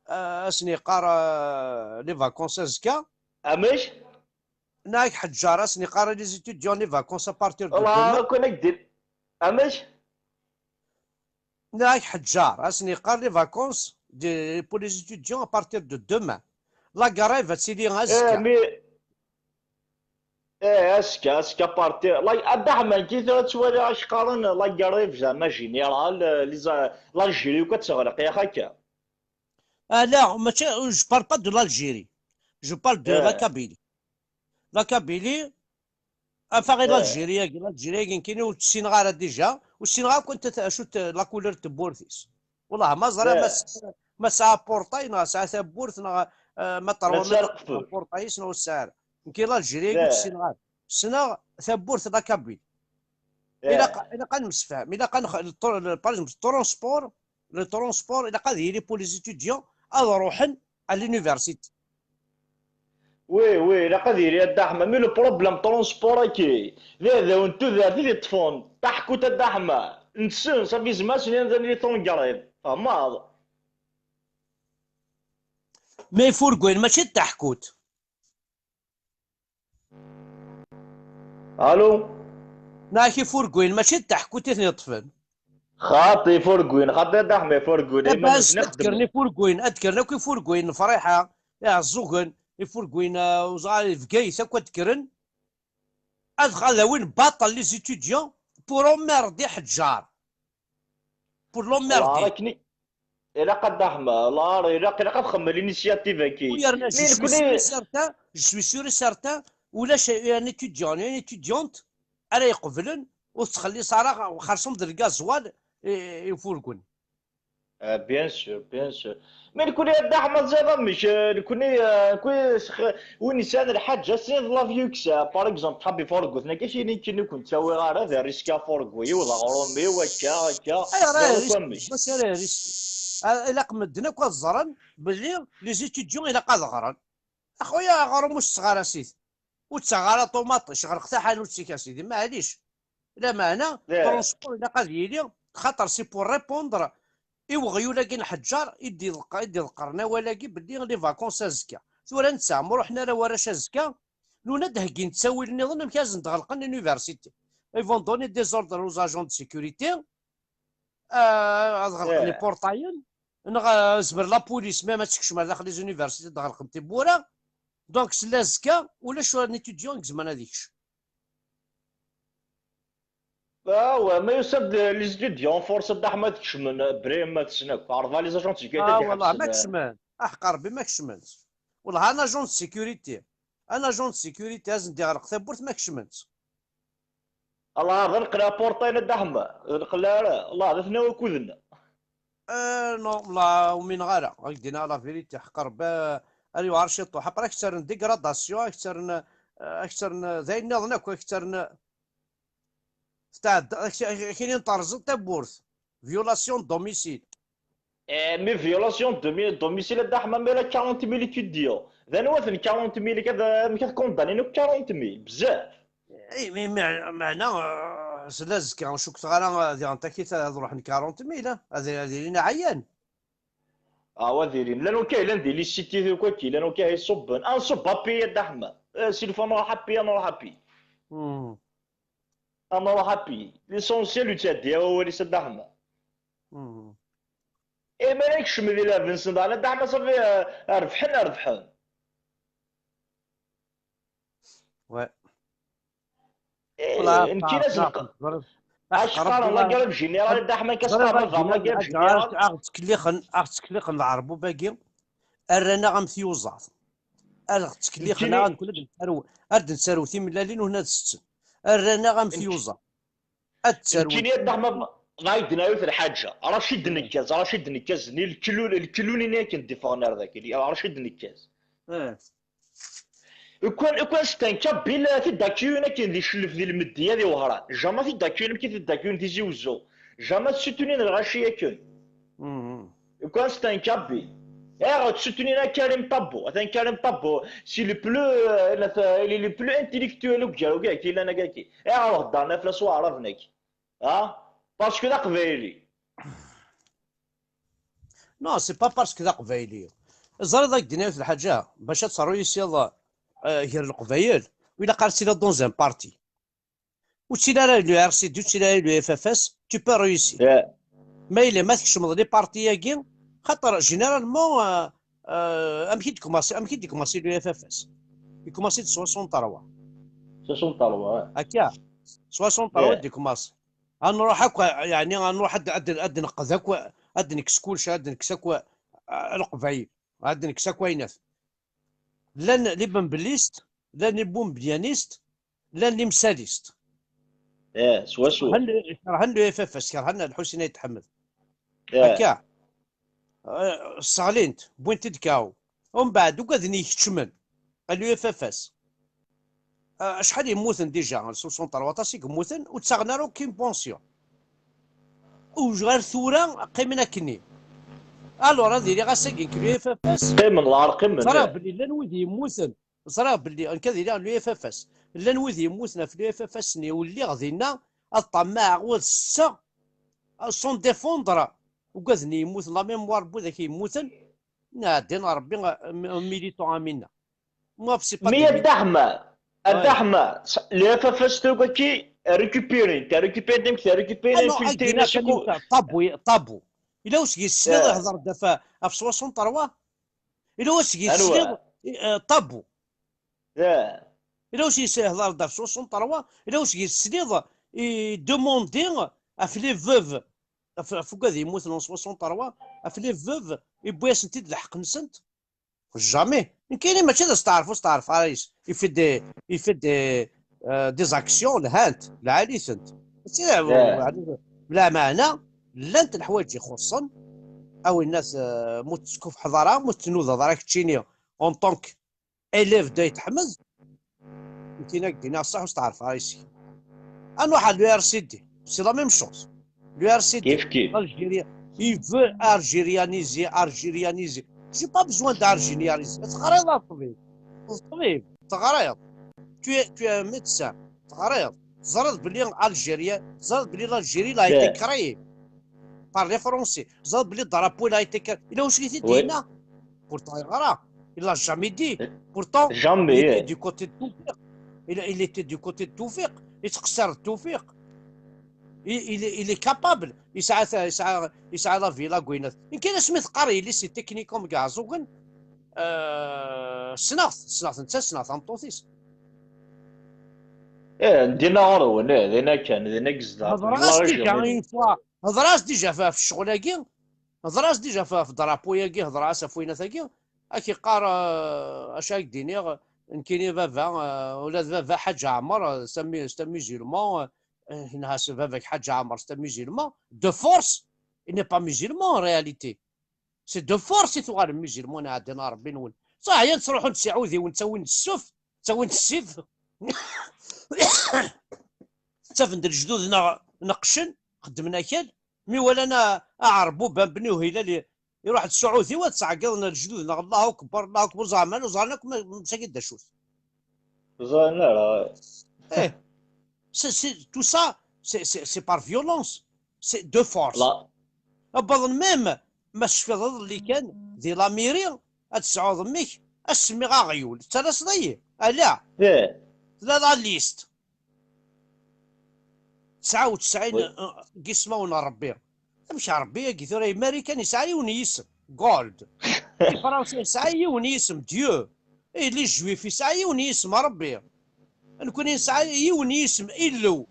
Euh, ad sen-yeqqar, euh, les vacances azekka. Amek? Neɣ Ḥeǧǧar, ad sen-yeqqar les étudiants les vacances à partir de demain. Amek? Neɣ Ḥeǧǧar, ad sen-yeqqar les vacances de, pour les étudiants à partir de demain. La grève ad tili azekka. Eh, mais, eh, azekka, azekka à partir, la, a Dda Ḥmed, nekki tura ttwaliɣ acu qqaren la grève, zama générale, eh, les a-, l'Algérie akk ad teɣleq, yak akka? Ah, là, mačči, je parle pas de l'Algérie. Je parle de la Kabylie. La Kabylie, enfin, l'Algérie-agi, l'Algérie-agi, nekkini ur tt-ssineɣ ara déjà, ur ssineɣ akk anta ta-, acu t-, la couleur n tewwurt-is. Wellah, ma ẓriɣ ma s-, ma tesɛa portail, neɣ tesɛa tawwurt, neɣ, eh, ma terwa ma tesɛa portail-is, neɣ ur tesɛi ara. Nekkini l'Algérie-agi ur tt-ssineɣ ara. Ssneɣ tawwurt n la Kabylie. Ilaq, ilaq ad nemsefham, ilaq ad nex-, le tr-, le, par exemple, le transport, le transport, ilaq ad yili pour les étudiants ad ruḥen à l'université. Oui, oui, ilaq ad yili a Dda Ḥmed, mais le problème transport-agi, d iɛdawen n tudert i t-iṭṭfen, taḥkut a Dda Ḥmed, nessen, ça fait zmas n yimdanen i tungerḍ, tfehmeḍ? Mais ifurguyen mačči d taḥkut. Allô? Neɣ ifurguyen, mačči d taḥkut i ten-iṭṭfen. Xaṭi ifurguyen, xaṭi a Dda Ḥmed ifurguyen, eh, iman-nsen ad ixeddmen. Kkren ifurguyen, ad kkren akk ifurguyen n Friḥa, Iɛeẓẓugen, ifurguyen, eh, uẓ-, ah, Bgayet akk ad kkren. Ad, ad awin baṭel les étudiants pour emmerder Ḥeǧǧar. Pour l'emmerder. Ilaq ad aɣ-, ilaq, ilaq ad xedmen l'initiative-agi. Oui, yerna, je suis sûr et certain, je suis sûr et certain, ulac un étudiant, une étudiante ara iqeblen, ur tettxelliṣ ara xersum d lgazwal i, i ufurgun. Ah, bien sûr, bien sûr. Mais nekkni a Dda Ḥmed ẓiɣ amek, eh, nekkni, eh, nekkni sex-, win yesɛan lḥaǧa, sniḍ la vie uksa, par exemple, tḥab ifurguten, akka kini kini ur ken-ttawiɣ ara, d risque afurgu-iw, d aɣrum-iw, akka, akka. Ayɣer ara risque? Amek? Mačči ara risque. Ah, ilaq medden akk ad ẓren belli les étudiants ilaq ad ɣren. Axuya, aɣrum ur s-ttɣarasit. Ur ttaɣ ara ṭumaṭic, ɣleq taḥanut-ik a sidi, maɛlic. Lameɛna, transport ilaq ad yili, xaṭer c'est pour répondre i weɣyul-agi n Ḥeǧǧar i d-iḍeqq-, i d-iḍeqqren awal-agi belli les vacances azekka. Tura netta, ma ruḥen ara warrac azekka, nuna ad d-heggin ttawil nniḍen amek ad sen-d-ɣelqen l'université. Ils vont donner des ordres aux agents de sécurité, ah, ad ɣelqen iportayen, neɣ, ah, zmer la police même ad tekcem ar daxel les universités, ad ɣelqen tiwwura. Donc, s l'azekka, ulac un étudiant i izemren ad ikcem. Ah ouais, ma yusa-d les étudiants, force a Dda Ḥmed ad kecmen, Brahim, ma tessen akk, ɛreḍ les agents de sécurité. Ah, ad wallah, ma kecmen. Aḥeqq Rebbi, ma kecmen. Wallah, un agent de sécurité. Un agent de sécurité, ad sen-d-iɣleq tawwurt, ma kecmen. Allah, d lqel aportayen a Dda Ḥmed. D lqel ara. Allah, d atnaw akuden. Euh, non, la, ur umineɣ ara. Ad k-d-iniɣ la vérité. Ḥeqq Rebbi, Ar yuɛer ciṭuḥ. Après, ad k-ttren dégradation, ad k-ttren, eh, ad k-ttren d ayen nniḍen akk, ad k-ttren tetɛedda, ad k-, ad k-, ad k-inin terẓiḍ tawwurt. Violation de domicile. Eh, mais violation de mi- domicile, a Dda Ḥemma, mais la quarante mille étudiants. D anwa-ten quarante mille, ad, amek ad kondamnin akk quarante mille? Bzaf. Eh, mais, mais, meɛna, eh, s lazekka, ur cukkteɣ ara, eh, diɣen takit ad ruḥen quarante mille, eh, ad, ad ilin ɛyan. Ah, wa dirin. Llan wakka, llan di lisiti waki, llan wakka iṣubben. Ah, nṣubb api, a Dda Ḥemma. Eh, silfa nruḥ api, nruḥ api. Hmm. Ah, nruḥ api. L'essentiel, ur ttɛeddi ara wawal-is, a Dda Ḥemma. Hmm. Eh, mi ara yekcem di lehb-nsen, daɣen, a Dda Ḥemma, safi, eh, rebḥen, rebḥen. Ouais. Eh, nekkin asenq-, acu qqaren la grève générale, a Dda Ḥemma, qu'est-ce que ça veut dire, la grève générale? Aɣ-ttkellixen, aɣ-ttkellixen leɛrbub-agi, rran-aɣ am tyuzaḍ. Aɣ-ttkellixen, aɣ-, nekk ad nettarew, ad nettarew timellalin u hna ad setten. Rran-aɣ am tyuzaḍ. Ad ttarew. Nekkini, a Dda Ḥemma, ma yi-d-nɛiwet lḥaǧa. Racid Nekkaz, Racid Nekkaz, ni lkilun, lkilun-ini akken d-iffɣen ar daki, Racid Nekkaz. Eh. Ukwan, ukwan c'est un kabyle, tidakiyun akken di Cellef di Lmeddi, ad i Wehran. Jamais tidakiyun, amek i tidakiyun Tizi Wezzu. Jamais tsutunin lɣaci akken. Mhm. Ukwan c'est un kabyle. Eh, tsutunin a Karim Pabo. Atan Karim Pabo, c'est le plus, euh, il est le plus intellectuel ugar, ugar, ki llan agaki. Eh, ur heddren aflas waɛraben-agi. Ah, parce que d aqbayli. Non, c'est pas parce que d aqbayli. Ẓriḍ ad k-d-iniɣ lḥaǧa, bac ad teruyisiḍ, euh, gar leqbayel, u ilaq ara tiliḍ dans un parti. Ur ttili ara l'U R C D, ur ttili ara l'U F F S, tu peux réussir. Yeah. Ma yella ma tkecmeḍ les partis-agi, xaṭer généralement, euh, euh, amek i d-commencé, amek i d-commencé l'U F F S? Ikumasi-d soixante-trois. Soixante-trois, ouais. Akka, soixante-trois Yeah. i d-ikumasi. Ad nruḥ akk, yeɛni ad nruḥ ad, ad, ad neqqed akk, ad nekkes kullec, ad nekkes akk, ah, leqbayel, ad nekkes akk ayennat. Llan les bembellistes, llan les bombellianistes, llan les msalistes. Eh, swaswa. Kerhen, kerhen l'U F F S, kerhen Lḥusin Ayt Ḥmed. Eh, Akka. Eh, sseɣlin-t, wwin-t-id kaw. Umbeɛd, ugaden ikeččmen. L'U F F S. Eh, acḥal yemmuten déjà, soixante-trois, aṭas i yemmuten, ur ttaɣen ara aucune pension. U ɣer tura, qqimen akkenni. Alors, ad iliɣ ass-agi nekk l'U F F S. Qqimen, lɛar qqimen, Ẓriɣ eh. belli llan wid yemmuten. Ẓriɣ belli, nekk ad iliɣ l'U F F S. Llan wid yemmuten ɣef l'U F F S-nni, u lliɣ dinna, ad ṭṭamaɛeɣ, u ad setteɣ, sans défendre ugaden yemmuten, la mémoire n widak yemmuten, nɛeddi n Rebbi, euh, militant am winna. Moi, c'est pas Mais des a Dda Ḥemma, a Dda Ouais. Ḥemma, l'U F F S tugi-agi, récupérer, t'as récupéré, donc t'as récupéré, Ah non, infiltré, akken, la akken, sécu- tabou, tabou. Ila useg yesliḍ Yeah. ihḍer-d ɣef, ɣef soixante-trois. Ila useg Anwa? Yesliḍ, eh, tabou. Yeah. Ila useg yesliḍ ihḍer-d ɣef soixante-trois. Ila useg yesliḍ i demandé ɣef les veuves. Ɣef, ɣef ugad yemmuten en soixante-trois. Ɣef les veuves, yewwi-asent-id lḥeqq-nsent. Jamais. Nekkini mačči d asteɛref, ur steɛref ara yes. Il fait des, il fait des, euh, des actions, lhant, lɛali-tent. Mačči d, Yeah. Lameɛna, llant leḥwayeǧ ixuṣṣen, a winnat, euh, mu tettkuffḥeḍ ara, mu tettnudaḍ ara keččini, en tant que élève d'Ayt Ḥmed, nekkini ad k-d-iniɣ ṣṣeḥ, ur steɛref ara yes-k. Ad nruḥ à l'U R C D, c'est la même chose. L'U R C D, Kif, kif. l'Algérie, il veut algérianiser, algérianiser. J'ai pas besoin d'algérianiser. Teɣriḍ a ṭṭbib. Ṭṭbib, teɣriḍ. Tu es, tu es un médecin. Teɣriḍ. Teẓriḍ belli Algérie, teẓriḍ belli l'Algérie a été Yeah. créée par les Français. Teẓriḍ belli drapeau a été créé. Ila wacu i t-id-yenna? Pourtant yeɣra. Il l'a jamais dit. Pourtant, Jamais, il était yeah. du côté de Toufiq. Il, il était du côté de Toufiq. Yettqeṣṣir d Toufiq. Il, il, il est capable. Yesɛa, yesɛa, yesɛa la villa Gwinat. Nekkini asmi teqqar yelli-s i technicum deg Iɛeẓẓugen, euh, ssneɣ-t, ssneɣ-t netta, ssneɣ tameṭṭut-is. Eh, dinna ɣur-wen, eh, dinna kan, dinna i yezdeɣ. Hedreɣ-as déjà une fois. Hedreɣ-as déjà ɣef, ɣef ccɣel-agi. Hedreɣ-as déjà ɣef, ɣef drapeau-agi, hedreɣ-as ɣef winat-agi. Ad k-iqqar, euh, acu ad k-d-iniɣ, nekkini baba, euh, ula d baba Ḥaǧ Ɛmer, euh, c'est un mu-, c'est un musulman, euh, euh, yenha-s baba-k Ḥaǧ Ɛmer, c'est un musulman. De force, il n'est pas musulman en réalité. C'est de force i tuɣalem musulman, ɛeddan a Rebbi-nwen. Ṣaḥ, yan ttruḥun-d s iɛudiwen, ttawin-d ssuf, ttawin-d ssif. Ttafen-d lejdud-nneɣ neqqcen, xeddmen akal. Mi walan a-, aɛerbu Ben Bni Uhilal i-, iruḥ-d s uɛudiw, ad ttɛeggiḍen lejdud-nneɣ: "Allahu akbar, Allahu akbar", ur ẓran ara, ur ẓran akk ma, ma d acu. Ẓran ara. Eh. C'est, c'est, tout ça, c'est, c'est, c'est par violence. C'est de force. Wwḍen même, ma tecfiḍ iḍelli kan, di lamiri, ad tesɛuḍ mmi-k, ad s-semmiɣ aɣyul. Tettalaseḍ-iyi? Ala. Eh. Tella la liste. Tesɛa u tesɛin, eh, n yismawen n Ṛebbi. Amek Ṛebbi-agi tura? I Marikan yesɛa yiwen n yisem, God. I Fransa yesɛa yiwen n yisem, Dieu. I les Juifs yesɛa yiwen n yisem, Ṛebbi. Nekkni nesɛa yiwen n yisem, Illu.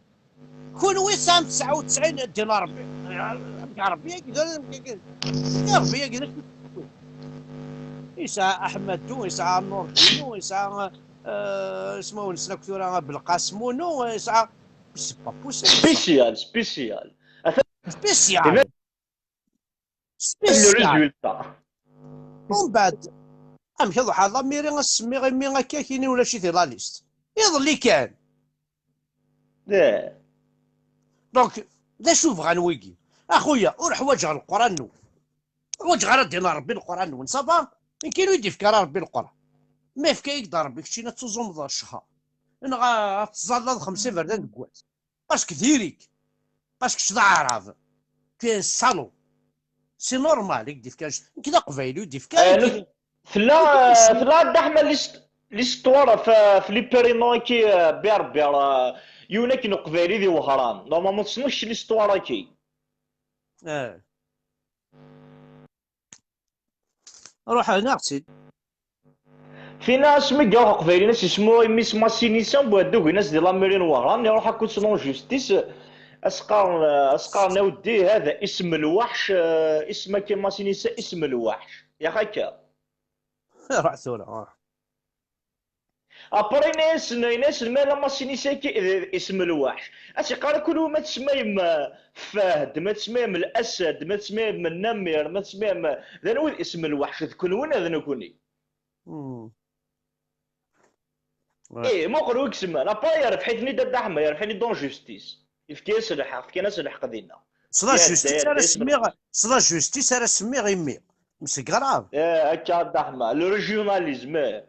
Kunwi tesɛam tesɛa u tesɛin ddin n Ṛebbi. Amek Ṛebbi-agi d, amek Ṛebbi-agi d acu? Yesɛa Aḥmadu, yesɛa Nurdinu, yesɛa, eh, ismawen-nsen akk tura, Belqasmunu, yesɛa, c'est pas possible. Spécial, spécial. Atan spécial. Iban spécial. Le résultat. Umbeɛd, amek ad uḥaḍ amiri ad s-semmiɣ i mmi akka, kini ulac-it di la liste? Iḍelli kan. Eh. Donc, d acu bɣan wigi? Axuya, ur ḥwaǧeɣ Leqran-nwen. Ur ḥwaǧeɣ ara ddin n Ṛebbi, Leqran-nwen. Ça va? Nekkin ur yi-d-ifka ara Ṛebbi Leqran. Ma yefka-yak-d Ṛebbi, keččini ad tuẓumeḍ ccher. Neɣ ad tẓallaḍ xemsa iberdan deg wass. Parce que diri-k. Parce que kečč d aɛrab. Tu es un salaud. C'est normal, i k-d-ifka. Nekk d aqbayli, ur d-ifka. Eh, tella, tella Dda Ḥmed l'hist-, l'histoire f, f les prénoms-agi, eh, Berbères, eh, yiwen akken uqbayli di Wehran. Normalement, tessneḍ kečč l'histoire-agi. Eh. Ruḥ, neɣ-tt-id. Tina asmi i iruḥ uqbayli-ines ismu i mmi-s Massinissa, wwḍen-d ugin-as di la mairie n Wehran, iruḥ akk s l'injustice, as-qqaren, as-qqaren a weddi, hada isem lweḥc, eh, isem-agi Massinissa, isem lweḥc. Yax akka. Ruḥ tura, ruḥ. Après, yenna-yasen, yenna-yasen, ma ala Massinissa-agi d, d isem lweḥc. Ad s-iqqar akk, ma tsemmayem, eh, Fahd, ma tsemmayem Lasad, ma tsemmayem Namir, ma tsemmayem, d anwa i d isem lweḥc, d kunwi neɣ d nekni? Hmm. Ouais. Eh, muqel wi isemman. Après, yerbeḥ-iten-id Dda Ḥmed, yerbeḥ-iten-id en justice. Yefka-yas lḥeqq, fkan-as lḥeqq dinna. S la justice ara semmiɣ, s la justice ara semmiɣ i mmi. C'est grave. Eh, akka Dda Ḥmed, le régionalisme,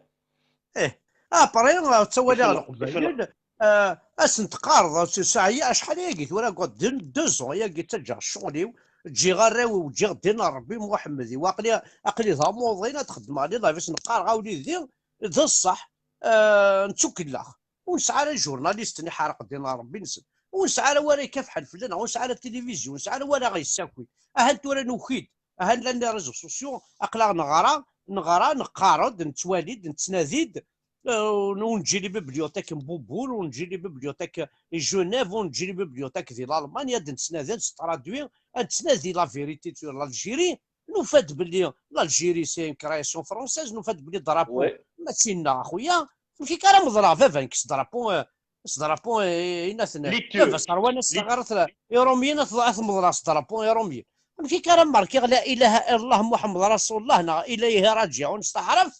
eh. Eh, après, ttwaliɣ Leqbayel, eh, ad sen-teqqareḍ, s-, s-, acḥal ayagi tura, quoi, deux, deux ans ayagi ttaǧǧaɣ ccɣel-iw, ǧǧiɣ arraw-iw, ǧǧiɣ ddin n Ṛebbi Muḥemmed-iw, aql-i, aql-i d amuḍin, ad xedmeɣ les lives, ad sen-qqareɣ a wlidi, d ṣṣeḥ, eh, nettukellex. Ur nesɛi ara journaliste-nni ḥerq ddin n Ṛebbi-nsen. Ur nesɛi ara wara ikafḥen fell-aneɣ, ur nesɛi ara tilivizyu, ur nesɛi ara wara aɣ-yessaki. Ahan tura nuki-d, ahan llan les réseaux sociaux, aql-aɣ neɣra, neɣra, neqqar-d, nettwali-d, nettnadi-d, eh, ur neǧǧi les bibliothèques n Bubur, ur neǧǧi les bibliothèques i Genève, ur neǧǧi les bibliothèques di Lalman, ad nettnadi, ad nettradui, ad nettnadi la vérité sur l'Algérie, nufa-d belli l'Algérie c'est une création française, nufa-d belli drapeau, oui, ma d tinna, a xuya, amek akka ara meḍleɣ baba nekk s drapeau, eh, s drapeau, eh, inaten, baba s rwan, as taɣarat, eh, Iṛumyen, ad t-, ad t-meḍleɣ s drapeau Iṛumyen. Amek akka ara markiɣ la ilaha illallah Muḥemmed Rasulullah neɣ ilayhi raǧiɛun s taɛrabt?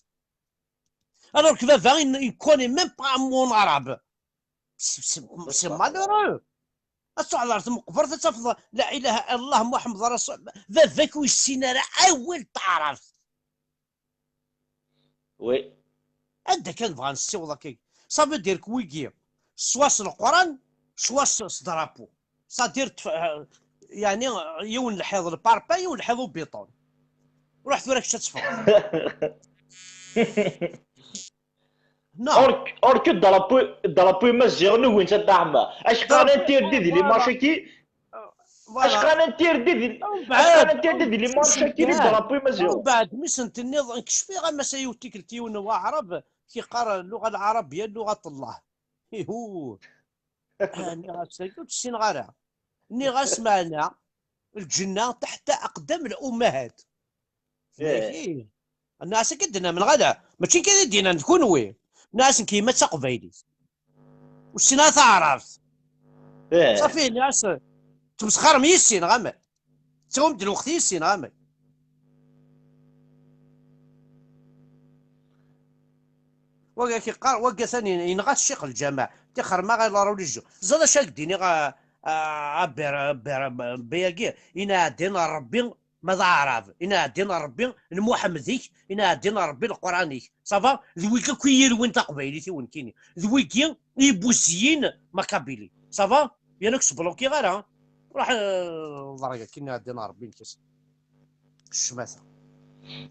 Alors que baba, il, il connaît même pas un mot en arabe. C'est, c'est, c'est malheureux. Ad truḥeḍ ɣer tmeqbert, ad tafeḍ la ilaha illallah Muḥemmed Rasul, baba-k ur yessin ara awal n taɛrabt. Oui. Anda kan bɣan ssiweḍ akka. Ça veut dire que wigi, soit s Leqran, soit s, s drapeau. C'est-à-dire, tf-, euh, yeɛni, yiwen lḥiḍ le parpaing, yiwen lḥiḍ ubiṭun. Ruḥ tura kečč ad teffɣeḍ. Non. Or, or que drapeau, drapeau imaziɣen ugin-tt a Dda Ḥemma. Acqa interdit di les matchs-agi. Voilà. Acqa interdit di, acqa interdit di les matchs-agi, drapeau imaziɣen. Mbeɛd mi sen-tenniḍ, nekk cfiɣ a Massa yiwet tikkelt yiwen n waɛrab, k-iqqar اللغة العربية لغة الله. Ihu. Ah, nniɣ-as, ur tt-ssineɣ ara. Nniɣ-as, meɛna, lǧenna taḥta aqdam l-ummahat. Eh. Nniɣ-as akka d-nnan, neɣ ala? Mačči kan i d-nnan d kunwi. Nniɣ-as, nekk yemma d taqbaylit. Ur ssineɣ ara taɛrabt. Eh. Safi, nniɣ-as, tmesxarem yis-i, neɣ amek? Tettawim-d lweqt yis-i, neɣ amek? Wagi ak-iqqar, wagi atan yen-, yenɣa-t ccix lǧameɛ, tixer ma ɣer la religion. Ẓer acu ak-d-iniɣ, a, a, a Ber-, Ber-, Ber-, Beyagi, inaɛdin n Ṛebbi, ma d aɛrab, inaɛdin n Ṛebbi n Muḥemmed-ik, inaɛdin n Ṛebbi n Leqran-ik. Ça va? D wigi akk i yirwin taqbaylit i wenkini. D wigi i yibuzziyen ma kabili. Ça va? Yan ur k-sblokiɣ ara. Ruḥ, eh, ḍreg akkin inaɛdin n Ṛebbi-nnek. Ccmata.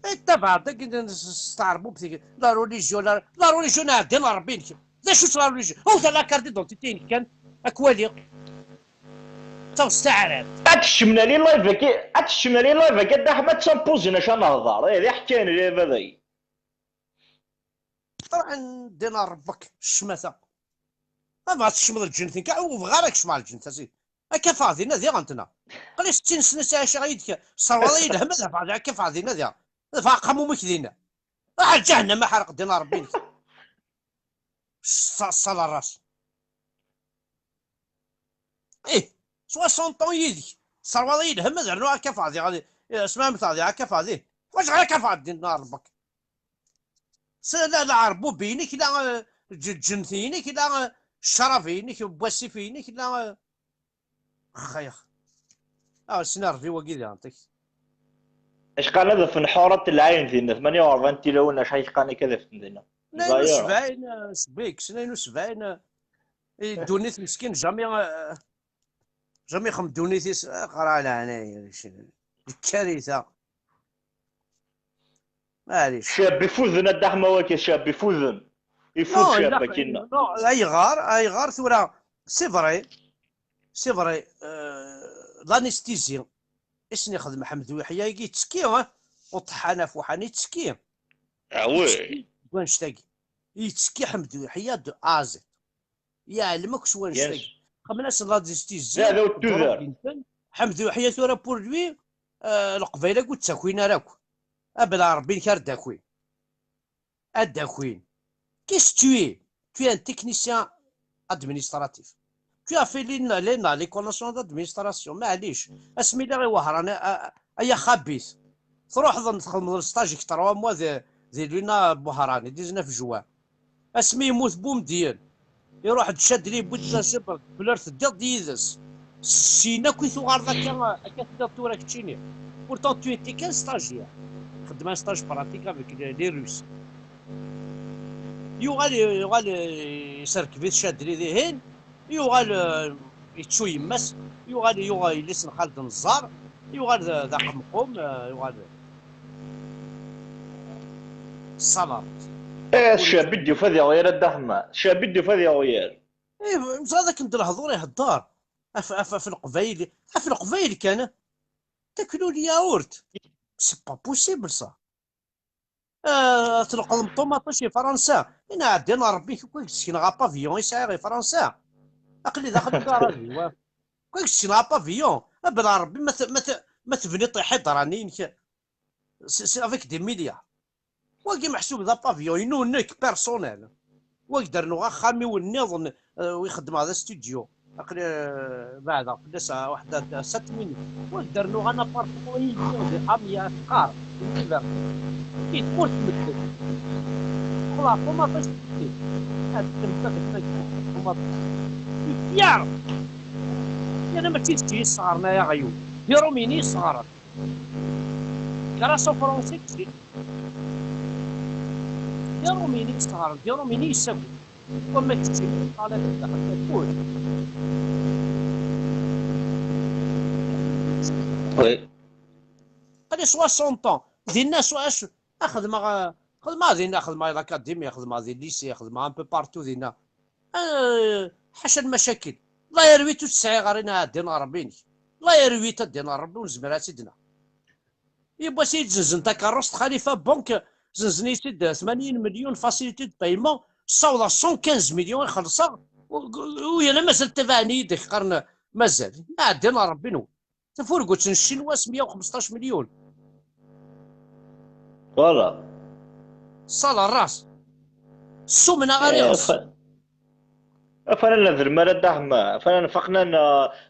Ittabaɛ-d akken s-, s-, s tɛerbubt, la religion, la, la religion, ɛeddi n Ṛebbi-nnek. D acu-tt la religion? Awt la carte d'identité-inek kan, ad k-waliɣ. D taɣest taɛrabt. Ad tecmel ali live-agi, ad tecmel ali live-agi, Dda Ḥmed, d tampuzi n acu ad nehḍer. Eh, d iḥkayen live-agi. Ṭṭaɛen ddin n Ṛebbek, ccmata. Ma bɣa tecmeḍ lǧennet, nekk ur bɣiɣ ara ad kecmeɣ lǧennet, a sidi. Akka ffeɣ dinna diɣ, ntna. Aql-i settin sna sɛiceɣ yid-k, sserwaḍ-iyi lhem ad ffɣeɣ diɣ, akka ffeɣ dinna diɣ. Dfeɣ aqamum-ik dinna. Ruḥ ar ǧahennama, ḥerq ddin n Ṛebbi-nnek. Ṣṣala ras. Ih, soixante ans yid-k. Sserwaḍ-iyi lhem ad rnuɣ akka ffeɣ diɣ, ad, asma mmteɣ diɣ akka ffeɣ diɣ. Ḥwaǧeɣ akka ffeɣ ddin n Ṛebbek. S-, la, la ɛerbubi-inek, la, eh, lǧ-, lǧennet-inek, la, eh, ccrab-inek, wasif-inek, la, eh, xayx. Ah, sni Ṛebbi wagi diɣen, tak. Acqan ad fen ḥurat lɛayen dinna, tmanya u rebɛin tilawin, acḥal qqan akka ad fen dinna. Tnayen u sebɛin, eh, sbik, tnayen u sebɛin, eh, i ddunit meskin, jamais, eh, jamais xam ddunit-is, eh, qra leɛnaya, d karita. Maɛlic. Cab ifuden, a Dda Ḥemma, waki cab ifuden. Ifud. Non, cab ilaq, akinna. Non, ayɣer, ayɣer tura, c'est vrai, c'est vrai, euh, l'anesthésie, i sen-ixdem Ḥmed Uyeḥya-agi yettekki, eh? Uṭeḥḥan ɣef uḥan yettekki. Ah oui. Yettekki deg wannect-agi. Yettekki Ḥmed Uyeḥya de A à Z. Yeɛlem akk s wannect-agi. Xemmen-asen l'anesthésie, d aɛdaw n tudert. Ḥmed Uyeḥya tura pour lui, euh, Leqbayel akk ur d-ttakin ara akk. Abla Ṛebbi-nnek ar d-akin. Ad d-akin. Qu'est-ce que tu es? Tu es un technicien administratif. Tu as fait l'ENA, l'ENA, l'École nationale d'administration. Maɛlic. Asmi lliɣ i Wehran, a, a, ay axabit. Truḥeḍ txedmeḍ stage-ik trois mois di, di l'ENA Wehran, dix-neuf juin. Asmi yemmut Bumedyen, iruḥ-d Cadli, yewwi-d Tasibt, fell-ar teddiḍ-d yid-s. Syin akk i tuɣaleḍ akka, akka telliḍ tura keččini. Pourtant tu étais qu'un stagiaire. Xeddem un stage pratique avec les, les Russes. Yuɣal, yuɣal, eh, iserkeb-it Cadli dihin, yuɣal, eh, yettu yemma-s, yuɣal, yuɣal yelli-s n Xaled Neẓẓar, yuɣal d, d aqemqum, eh, yuɣal. Ṣṣalaḍ. Eh, ccɛeb i d-yufa di ɣyal, a Dda Ḥemma. Ccɛeb i d-yufa di ɣyal. Eh, mẓad akken d lehdur ihedder. Af, af, af Leqbayel, af Leqbayel kan. Taklu n lyawurt. C'est pas possible, ça. Ah, tleqḍem ṭumaṭic i Fransa. Inaɛdin n Ṛebbi, kwi k-d-sekneɣ apavillon i sɛiɣ i Fransa. Aql-i daxel n garaji, wa. Kwi k-d-sekneɣ apavillon. Abla Ṛebbi, ma t-, ma t-, ma tebniḍ iḥiḍranin-ik, c'est, c'est avec des milliards. Wagi meḥsub d apavillon inu, nekk, personnel. Wagi d-rnuɣ axxam-iw nniḍen, eh, i xeddmeɣ d astudyu. Aql-i, eh, beɛdeɣ fell-as, ah, waḥed, ah, sept minutes. Wagi d-rnuɣ un appartement i yiwen di Amiens, teqqar, di Liberté. I tmurt n medden. Qqleɣ ṭumaṭic n medden. Ad ttemtafet ma ggent ṭumaṭic. Fier! Yana mačči d kečč i yesɣaren ay aɣyul. D Irumyen i yesɣaren. Grâce aux Français, kečč. D Irumyen i yesɣaren, d Irumyen i yessaggen. Wamma keččini, ṭṭalab daxel takurt. Oui. Aql-i soixante ans. Dinna, so-, acu, a xedmeɣ, eh, xedmeɣ dinna, xedmeɣ di l'académie, xedmeɣ di lycée, xedmeɣ un peu partout dinna. Eh, ḥaca lmacakil. La R huit ur tesɛiɣ ara, inaɛdin n Ṛebbi-nnek. La R huit, a ddin n Ṛebbi, ur nezmir ad tt-id-naɣ. Yiwwas i yi-d-zenzen takeṛṛust, Xalifa Bank, zenzen-iyi-tt-id tmanyin milyun, facilité de paiement, ssawḍeɣ cent quinze millions i xellṣeɣ, u, u, u yal mazal ttabaɛen-iyi-d, ak-qqaren mazal. Ɛeddi n Ṛebbi-nwen. Tafurgut n Ccinwa s meyya u xmesṭac milyun. Voilà. Ṣṣala ras. Ssumneɣ ar iɣes. Afan ad nedrem ara Dda Ḥemma, afan ad nfaqen ad n-,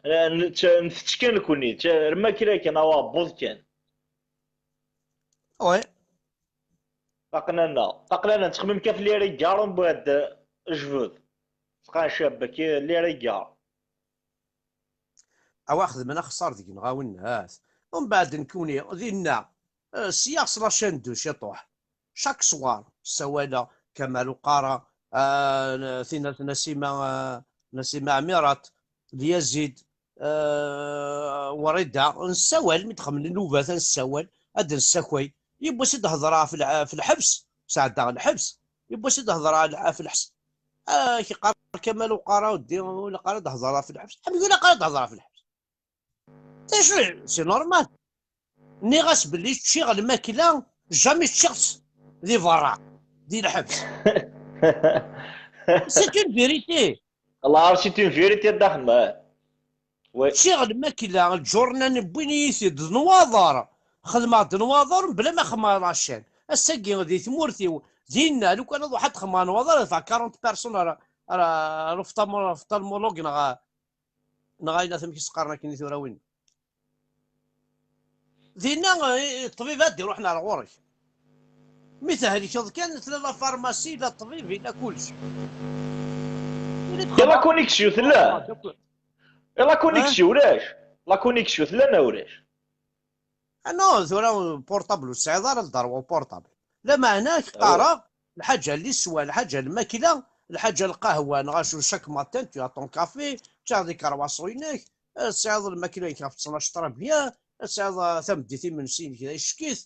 n-, ntett kan nekkni, rma kra kan, awa abbuḍ kan. Oui. Aql-aneɣ, aql-aneɣ nettxemmim kan ɣef les regards, mbeɛd jbed. Sqan cabbek, les regards. Awa xedmen axeṣṣar deg-neɣ a winnat. Umbeɛd nekkuni dinna, eh, sya s la chaîne deux ciṭuḥ. Chaque soir ssawaleɣ Kamal Uqara, eh, tinna Nasima, eh, Nasima Ɛmirat, Lyazid, eh, Wrida, nessawal, mi d-xemlen nnubat, ad nessawal, ad d-nessakay. Yiwwas i d-hedreɣ ɣef lɛ-, ɣef lḥebs, sɛeddaɣ lḥebs, yiwwas i d-hedreɣ ɣef lḥ-, ɣef lḥebs. Ah, ak-iqqar Kamal Uqara, weddi, ur ilaq ara ad d-hedreɣ ɣef lḥebs. Amek ur ilaq ara ad d-hedreɣ ɣef lḥebs? D acu, c'est normal. Nniɣ-as belli ččiɣ lmakla, jamais ččiɣ-tt di berra, di lḥebs. C'est une vérité. Allah, c'est une vérité, a Dda Ḥemma. Oui. Ččiɣ lmakla, lǧurnan wwin-iyi-t-id, d nnwaḍer. Xedmeɣ-d nnwaḍer, mebla ma xedmeɣ la chaîne. Ass-agi, di tmurt-iw, dinna, lukan ad ruḥeɣ ad xedmeɣ nnwaḍer, dfeɣ quarante personnes ar, ar, ar ophtalmo-, ophtalmologue neɣ, neɣ ayen amek i s-qqaren akken i tura win. Dinna, eh, ṭṭbib ad d-iruḥen ar ɣur-k. Mi tehlikeḍ kan, tella la pharmacie, la ṭṭbib, yella kullec. Yella la connexion tella? Ah, d'accord. Eh, la connexion ulac? La connexion tella neɣ ulac? Ah non, tura portable ur tesɛiḍ ara lderwa portable. Lameɛna ak-qqareɣ, lḥaǧa n liswa, lḥaǧa n lmakla, lḥaǧa n lqahwa, neɣ acu, chaque matin tu as ton café, ččiɣ di croissant-inek, eh, tesɛiḍ lmakla-inek ɣef ttnac très bien, tesɛiḍ, eh, tameddit imensi-inek d acekkit,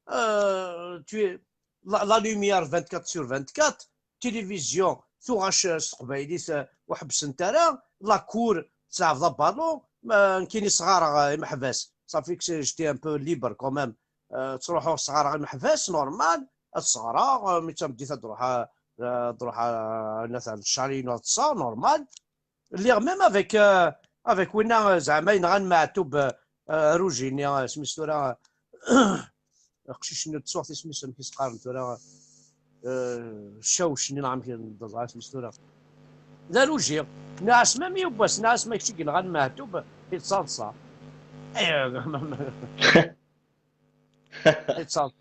eh, tu es, la, la lumière vingt-quatre sur vingt-quatre, tilivizyu tuɣac s teqbaylit, eh, ur ḥebbsent ara, la cour tleɛbeḍ abalun, ma nekkini sɣareɣ, eh, imeḥbas, ça fait que j'étais un peu libre quand même, eh, ttruḥuɣ sɣareɣ imeḥbas, normal, ad sɣreɣ, eh, mi d tameddit ad d-ruḥeɣ, eh, ad d-ruḥeɣ, eh, ad ccariyu ad ṭṭseɣ, normal. Lliɣ même avec, euh, avec winna, euh, zeɛma yenɣan Meɛtub, euh, euh, Aruji-nni, euh, isem-is tura, euh, aqcic-nni ur ttuɣ isem-is, amek i s-qqaren tura, euh, Cawc-nni neɣ amek i s-qqaren isem-is tura. D Aruji. Nniɣ-as même yiwwas, nniɣ-as ma kečč i yenɣan Meɛtub, yettaḍsa. Eh, yettaḍsa.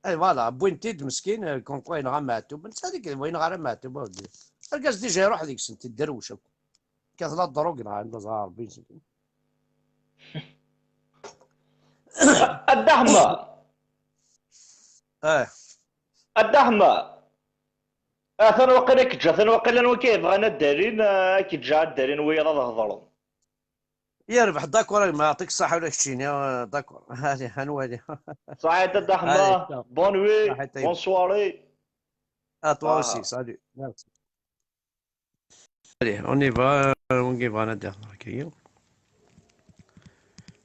Eh, voilà, wwin-t-id meskin, eh, comme quoi yenɣa Meɛtub. Netta deg, wa yenɣa ara Meɛtub, a wladi. Argaz déjà iruḥ deg-sent, idderwec akk. Kkat la drogue, neɣ anda ẓra Rebbi. A Dda Ḥemma. Eh. A Dda Ḥemma. Atan waqila k-ǧǧa, atan waqila n wiki yebɣan ad d-alin, eh, ad k-ǧǧeɣ ad d-alin wiyaḍ ad hedren. Yerbeḥ, d'accord, a gma, yeɛṭik ṣṣeḥḥa ula keččini, eh, d'accord. Allez, ad nwali. Saḥit a Dda Ḥemma, bonne nuit, bonne soirée. À toi aussi, salut. Merci. Allez, on y va, euh, on y va, on y va.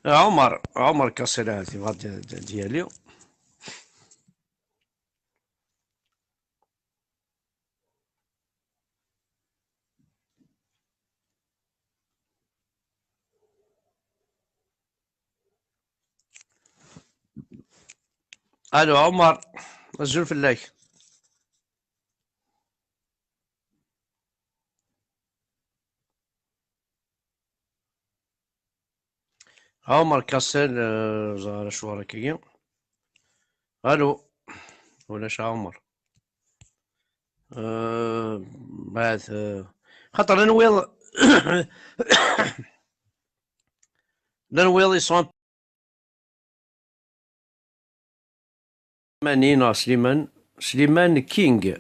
Euh, Omar, Omar Kassel, euh, tu vas de, de, d'y aller. Allô, Omar, azul fell-ak. Omar Kassel, euh, ẓer acuɣer akkagi. Allô, ulac Omar. Euh, mbeɛd, euh, xaṭer llan wiyaḍ, llan wiyaḍ ils sont Sliman, Sliman King.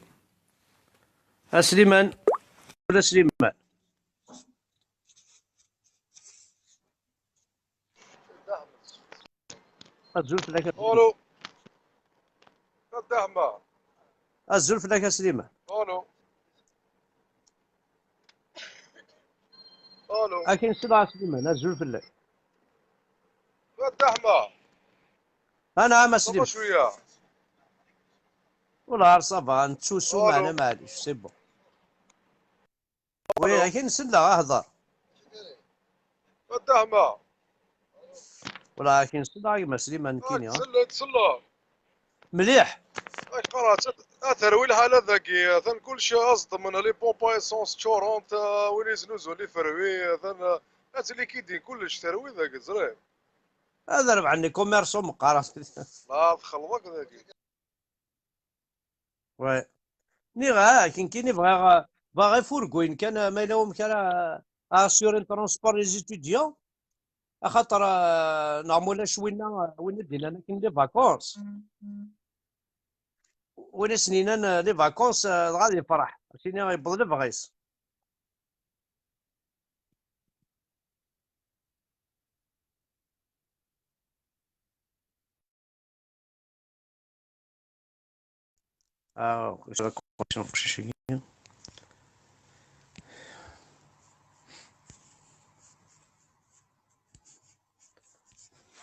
A Sliman, ula Sliman. Azul fell-ak a Sliman. Alo. A Dda Ḥemma. Azul fell-ak a Sliman. Alo. Alo. Akin sila a Sliman, azul fell-ak. A Dda Ḥemma. Anɛam a Sliman. Cwiya. Ula ar ça va, nettusu, meɛna maɛlic, c'est bon. Oui, akin nsel-aɣ, hḍer. A Dda Ḥemma. Wala akin nsel-aɣ, gma Sliman, nekkini, ha? Nsel-aɣ. Mliḥ. Ak qqareɣ, a terwi lḥala dagi, atan kullec aẓeṭṭem n les pompes à essence ččurent, win yeznuzun les fruits, atan, ad tlikidi kullec, terwi dagi, ẓriɣ. Ad rebḥen les commerçants meqqar. La txelḍeḍ dagi. Ouais. Nniɣ-ak, nekkini bɣiɣ, bɣiɣ ifurguyen kan, ma yella wamek ara assurer transport les étudiants, axaṭer, euh, neɣ ma ulac winna, winna d-yennan akken les vacances. Win i sen-yennan, euh, les vacances, euh, dɣa ad yefreḥ. Akken yewweḍ lebɣi-s. Ah, la connexion, aqcic-agi.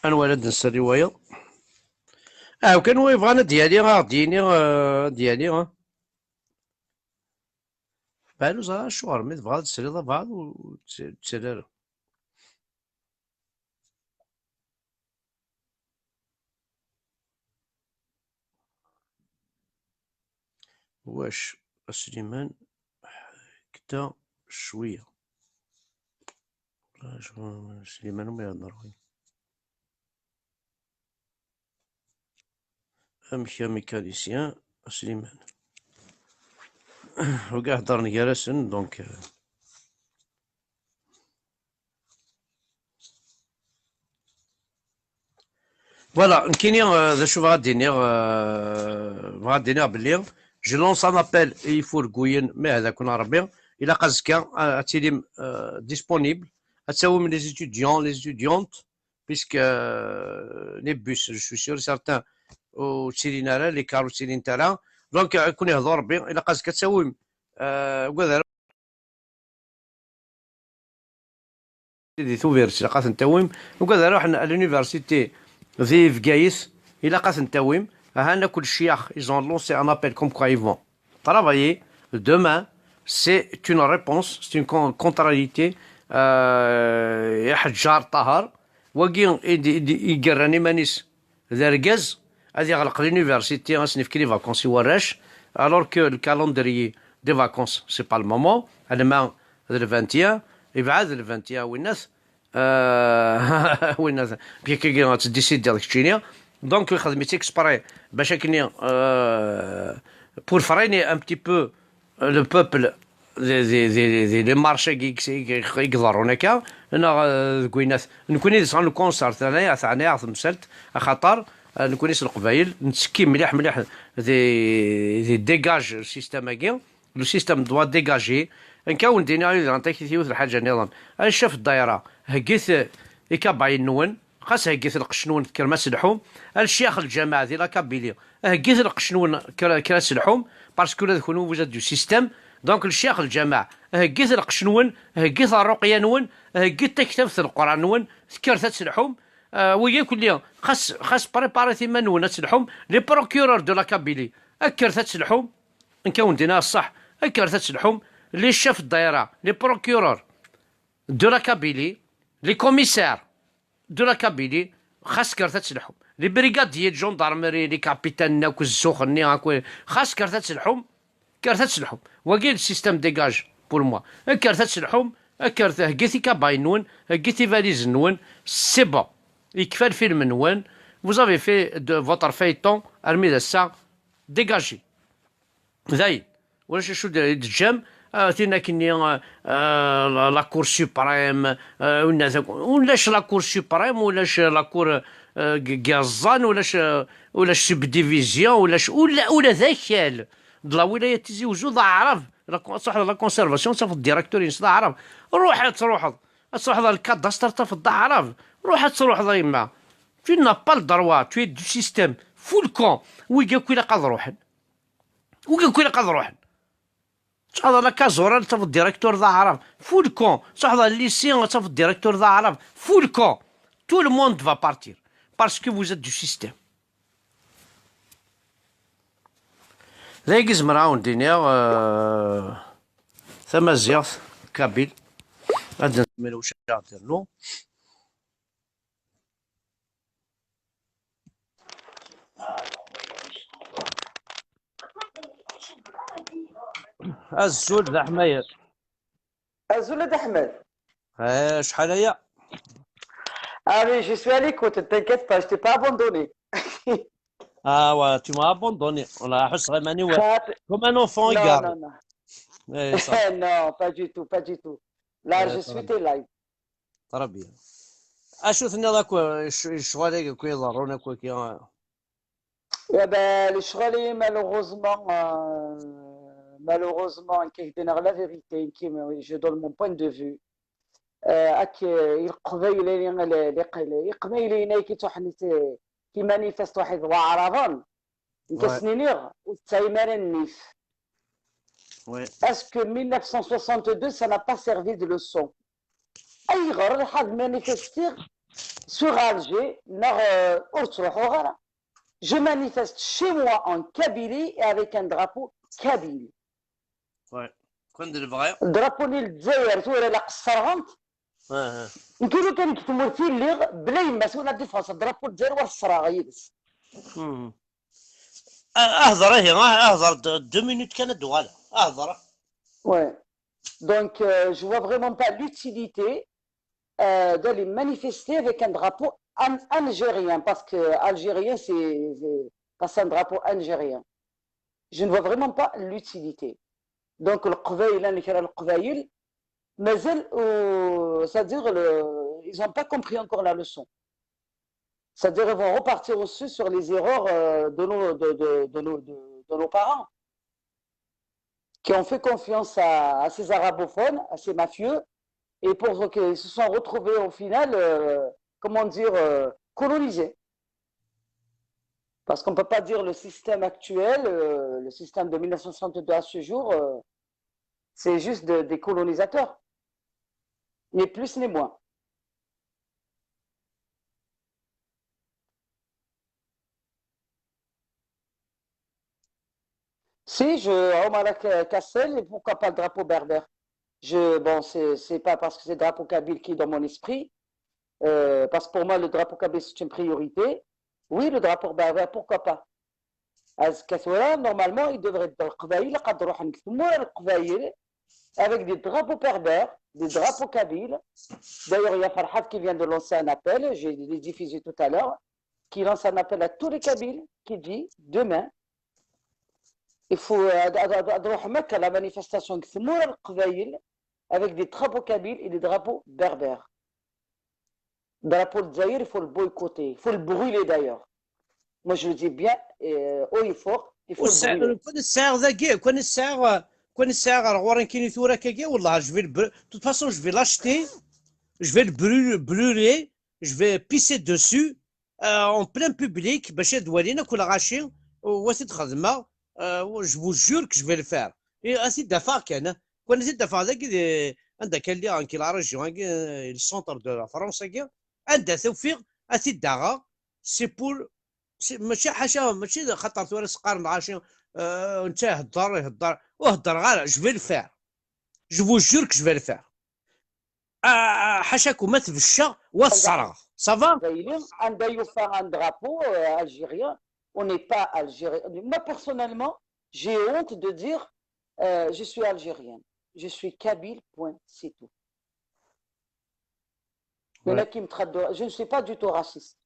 Anwa ara d-nsali wayeḍ? Ah, kan wa yebɣan ad d-yali, ad d-yini, eh, ad d-yali, ah. Beɛlu ẓer acuɣer, mi tebɣa ad tesliḍ abɛaḍ ur tt-, ur ttali ara. Wac a Sliman, ḥekta cwiya. Sliman umi ihedder. Amek a mécanicien a Sliman? Uga heddren gar-asen, donc, euh, voilà, nekkini, euh, d acu bɣa ad d-iniɣ, euh, bɣa ad d-iniɣ belli je lance un appel i yifurguyen, ma hada-ken Rebbi, ilaq azekka, euh, ad tilim, euh, disponible, ad tawim les étudiants, les étudiantes, puisque, euh, les bus, je suis sûr et certain, ur ttilin ara, les cars ur ttilint ara. Donc, euh, ad ken-ihdu Rebbi, ilaq azekka ad tawim, euh, ugad ara di Tubiret, ilaq ad ten-tawim. Ugad ara ruḥen à l'université di Bgayet, ilaq ad ten-tawim. Ahan akk lecyax, ils ont lancé un appel comme quoi ils vont travailler demain. C'est une réponse, c'est une con-, contrariété. Euh, Ḥeǧǧar Ṭaher, wagi i d-, i d-, i yerran iman-is d argaz, ad iɣleq l'université, ad sen-ifk les vacances i warrac, alors que le calendrier des vacances, c'est pas le moment, alma d le vingt et un, ibɛad le vingt et un, winnat, euh, winnat, bien que ad tdécidiḍ keččini. Donc, ixdem-itt exprès, bac akken, euh, pour freiner un petit peu le peuple, di, di, di, di les marches-agi i, i, i iḍerrun akka, neɣ, eh, deg winat. Nekni d sɣan le concert, teɛna-yaɣ, teɛna-yaɣ temsalt, axaṭer, eh, nekni s Leqbayel, nettekki mliḥ, mliḥ di, di dégage système-agi, le système doit dégager. Nekk ad wen-d-iniɣ, yid-neɣ takit yiwet lḥaǧa nniḍen. A ccaf ddayra, heggit, eh, ikabayen-nwen, Xas heggit lqecc-nwen, tekkrem ad telḥum. A lecyax lǧameɛ di la Kabylie, heggit lqecc-nwen, kker, kker ad telḥum, parce que ula d kenwi vous êtes du système. Donc, lecyax lǧameɛ, heggit lqecc-nwen, heggit ṛṛuqya-nwen, heggit taktabt n Leqran-nwen, tekkret ad telḥum. Euh, wigi kulli, xas, xas préparet iman-nwen ad telḥum. Les procureurs de la Kabylie, kkret ad telḥum. Nekk ad wen-d-iniɣ ṣṣeḥ, kkret ad telḥum. Les chefs de daïra, les procureurs de la Kabylie, les commissaires de la Kabylie, xas kkret ad telḥum. Les brigadiers de gendarmerie, les capitaines akk zzux-nni akk, xas kkret ad telḥum, kkret ad telḥum. Wagi le système dégage pour moi. Kkret ad telḥum, kkret, heggit ikabayen-nwen, heggit ivalizen-nwen, c'est bon. Yekfa lfilm-nwen, vous avez fait de votre feuilleton, armi d ass-a, dégagez. Dayen, ulac acu d-, i d-teǧǧam, ah, tin akkenni, ah, ah, la, la Cour suprême, ah, winna tak-, ulac la Cour suprême, ulac la Cour, ah, g-, g-, ẓẓan, ulac, ah, ulac subdivision, ulac, ula, ula d akal d la wilaya Tizi Uzzu d aɛrab, la con-, ad truḥeḍ la conservation, tafeḍ directeur-ines d aɛrab, ruḥ ad truḥeḍ, ad truḥeḍ ar le cadastre, tafeḍ d aɛrab, ruḥ ad truḥeḍ a yemma, tu n'as pas le droit, tu es du système, fous le camp, wigi akk ilaq ad ruḥen. Wigi akk ilaq ad ruḥen. Tṣaḥḍ la Cazoral, tafeḍ directeur d aɛrab. Fous le camp. Tṣaḥḍ lycée, tafeḍ directeur d aɛrab. Fous le camp. Tout le monde va partir. Parce que vous êtes du système. D ayagi zemreɣ ad wen-d-iniɣ, euh, tamaziɣt, kabyle. Ad nsemmi lewcaɛ ad ternu. Azul d aḥmayer. Azul a Dda Ḥmed. Eh, acḥal aya? Ah oui, je suis à l'écoute, ne t'inquiète pas, je t'ai pas abandonné. Ah ouais, tu m'as abandonné. Voilà, ḥusseɣ iman-iw comme un enfant égaré. Non, non, non. Eh, ça. Non, pas du tout, pas du tout. Là, je suis tes live. Très bien. Acu tenniḍ akk, lecɣal-agi akk iḍerrun akk wagi? Eh ben, lecɣal-agi, malheureusement, euh, malheureusement, nekk ak-d-iniɣ la vérité, nekk, je donne mon point de vue. Euh, ak, euh, Iqbayliyen, les, les, les Iqbayliyen, qui sont, qui manifestent, واحد الوعرضان. Nekk ad sen-iniɣ, ur tesɛim ara nnif. Est-ce que mille neuf cent soixante-deux, ça n'a pas servi de leçon? Ayɣer ad manifester sur Alger, neɣ, euh, ur ttruḥuɣ ara? Je manifeste chez moi en Kabylie et avec un drapeau kabyle. Kan d lebɣi. Drapeau-nni n Lezzayer tura la qeṣṣreɣ-t. Nekk lukan deg tmurt i lliɣ, bla yemma-s wala différence, drapeau n Lezzayer war ṣṣreɣ yid-s. Ah, hḍeṛ ihi, ah, hḍeṛ d-, deux minutes kan ad d-uɣaleɣ. Ah, hḍeṛ. Ouais. Donc, euh, je vois vraiment pas l'utilité, euh, d'aller manifester avec un drapeau an-, algérien, parce que algérien, c'est, c'est, parce que c'est un drapeau algérien. Je ne vois vraiment pas l'utilité. Donc, Leqbayel, amek ara Leqbayel, mazal, euh, c'est-à-dire, le, ils n'ont pas compris encore la leçon. C'est-à-dire, ils vont repartir aussi sur les erreurs, euh, de nos, de, de, de nos, de, de nos parents, qui ont fait confiance à, à ces arabophones, à ces mafieux, et pour qu'ils se sont retrouvés au final, euh, comment dire, euh, colonisés. Parce qu'on ne peut pas dire le système actuel, euh, le système de mille neuf cent soixante-deux à ce jour, euh, c'est juste de, des colonisateurs. Ni plus ni moins. Si, je, Omar K-, Kassel, et pourquoi pas le drapeau berbère? Je, bon, c'est, c'est pas parce que c'est le drapeau kabyle qui est dans mon esprit, euh, parce que pour moi, le drapeau kabyle, c'est une priorité. Oui, le drapeau berbère, pourquoi pas? Azekka tura, normalement, il devrait être Leqbayel, ad ruḥen deg tmura n Leqbayel, avec des drapeaux berbères, des drapeaux kabyles. D'ailleurs, il y a Farhat qui vient de lancer un appel, je l'ai diffusé tout à l'heure, qui lance un appel à tous les Kabyles, qui dit, demain, il faut, euh, ad, ad, ad, ad ruḥem akka la manifestation deg tmura n Leqbayel, avec des drapeaux kabyles et des drapeaux berbères. Drapeau n Lezzayer, il faut le boycotter, il faut le brûler d'ailleurs. Moi, je le dis bien, euh, haut et fort, il faut le brûler. Kwan sɛiɣ dagi, kwan sɛiɣ, kwan sɛiɣ ar ɣur-i kini tura kagi, wallah, je vais le br-, de toute façon, je vais l'acheter, je vais le brû-, brûler, je vais pisser dessus, euh, en plein public, bac ad walin akk lɣaci, u ad t-id-xedmeɣ, euh, je vous jure que je vais le faire. Et ad t-id-afeɣ kan, kwan ad t-id-afeɣ dagi, di, anda kan lliɣ, nekk, la région-agi, euh, le centre de la France-agi, anda t-ufiɣ, ad t-id-aɣeɣ, c'est pour, c'est, mačči ḥaca, mačči d xaṭer tura s-qqaren lɣaci, euh, netta ihedder, ihedder, ur heddreɣ ara, je vais le faire. Je vous jure que je vais le faire. Ah, ḥacakum ma tbecceɣ, wa tesserɣ. Ça va? Anda yufa un drapeau, euh, algérien, on n'est pas algérien. Moi, personnellement, j'ai honte de dire, euh, je suis algérienne. Je suis kabyle, point, c'est tout. Il y en a qui me traitent de, je ne suis pas du tout raciste.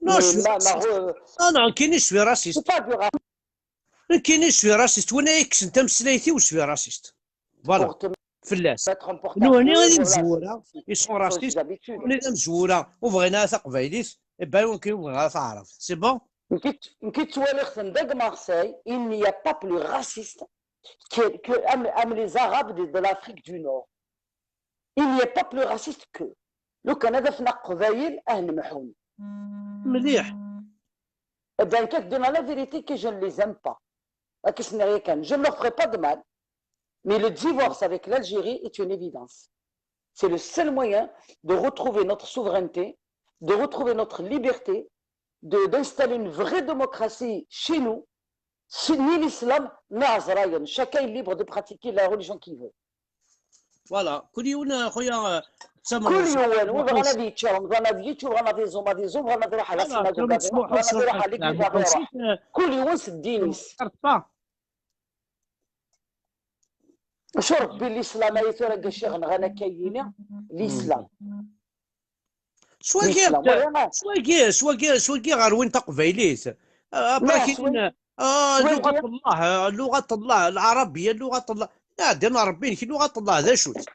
Non, je suis raciste. Non, non, nekkini, je suis raciste. C'est pas du racisme. Nekkini, je suis raciste. Win ay yekksen tameslayt-iw, je suis raciste. Voilà. Fell-as. Nutni d imezwura, ils sont racistes. Nutni d imezwura, ur bɣin ara taqbaylit, eh ben, nutni ur bɣin ara taɛrabt. C'est bon? Nekk, nekk ttwaliɣ-ten deg Marseille, il n'y a pas plus raciste que, que, am, am les Arabes de, de l'Afrique du Nord. Il n'y a pas plus raciste qu'eux. Lukan ad afen aqbayel, ah, nemḥun. Mliḥ. Eh ben, nekk ad k-d-iniɣ la vérité que je ne les aime pas. Ad k-s-iniɣ yakan, je ne leur ferai pas de mal. Mais le divorce avec l'Algérie est une évidence. C'est le seul moyen de retrouver notre souveraineté, de retrouver notre liberté, de, d'installer une vraie démocratie chez nous, si, ni l'islam, ni Azrayen. Chacun est libre de pratiquer la religion qu'il veut. Voilà. Kul yiwen, a xuya, d tameɣra. Kul yiwen, ur bɣan ad yečč Remḍan ad yečč, ur bɣan ad iẓum ad iẓum, ur bɣan ad iruḥ ɣer la synagogue ad iruḥ, ur bɣan ad iruḥ ɣer l'église ad iruḥ. Kul yiwen s ddin-is. Acu Rebbi l'islam ay tura deg acu i ɣ-nɣan akka yini? L'islam. S wagi, s wagi, s wagi, s wagi ɣer win taqbaylit. Ah, après, oui, ah, لغة الله, ah, لغة الله العربية, لغة الله. Ah, din Ṛebbi-inek, لغة الله, d acu-tt?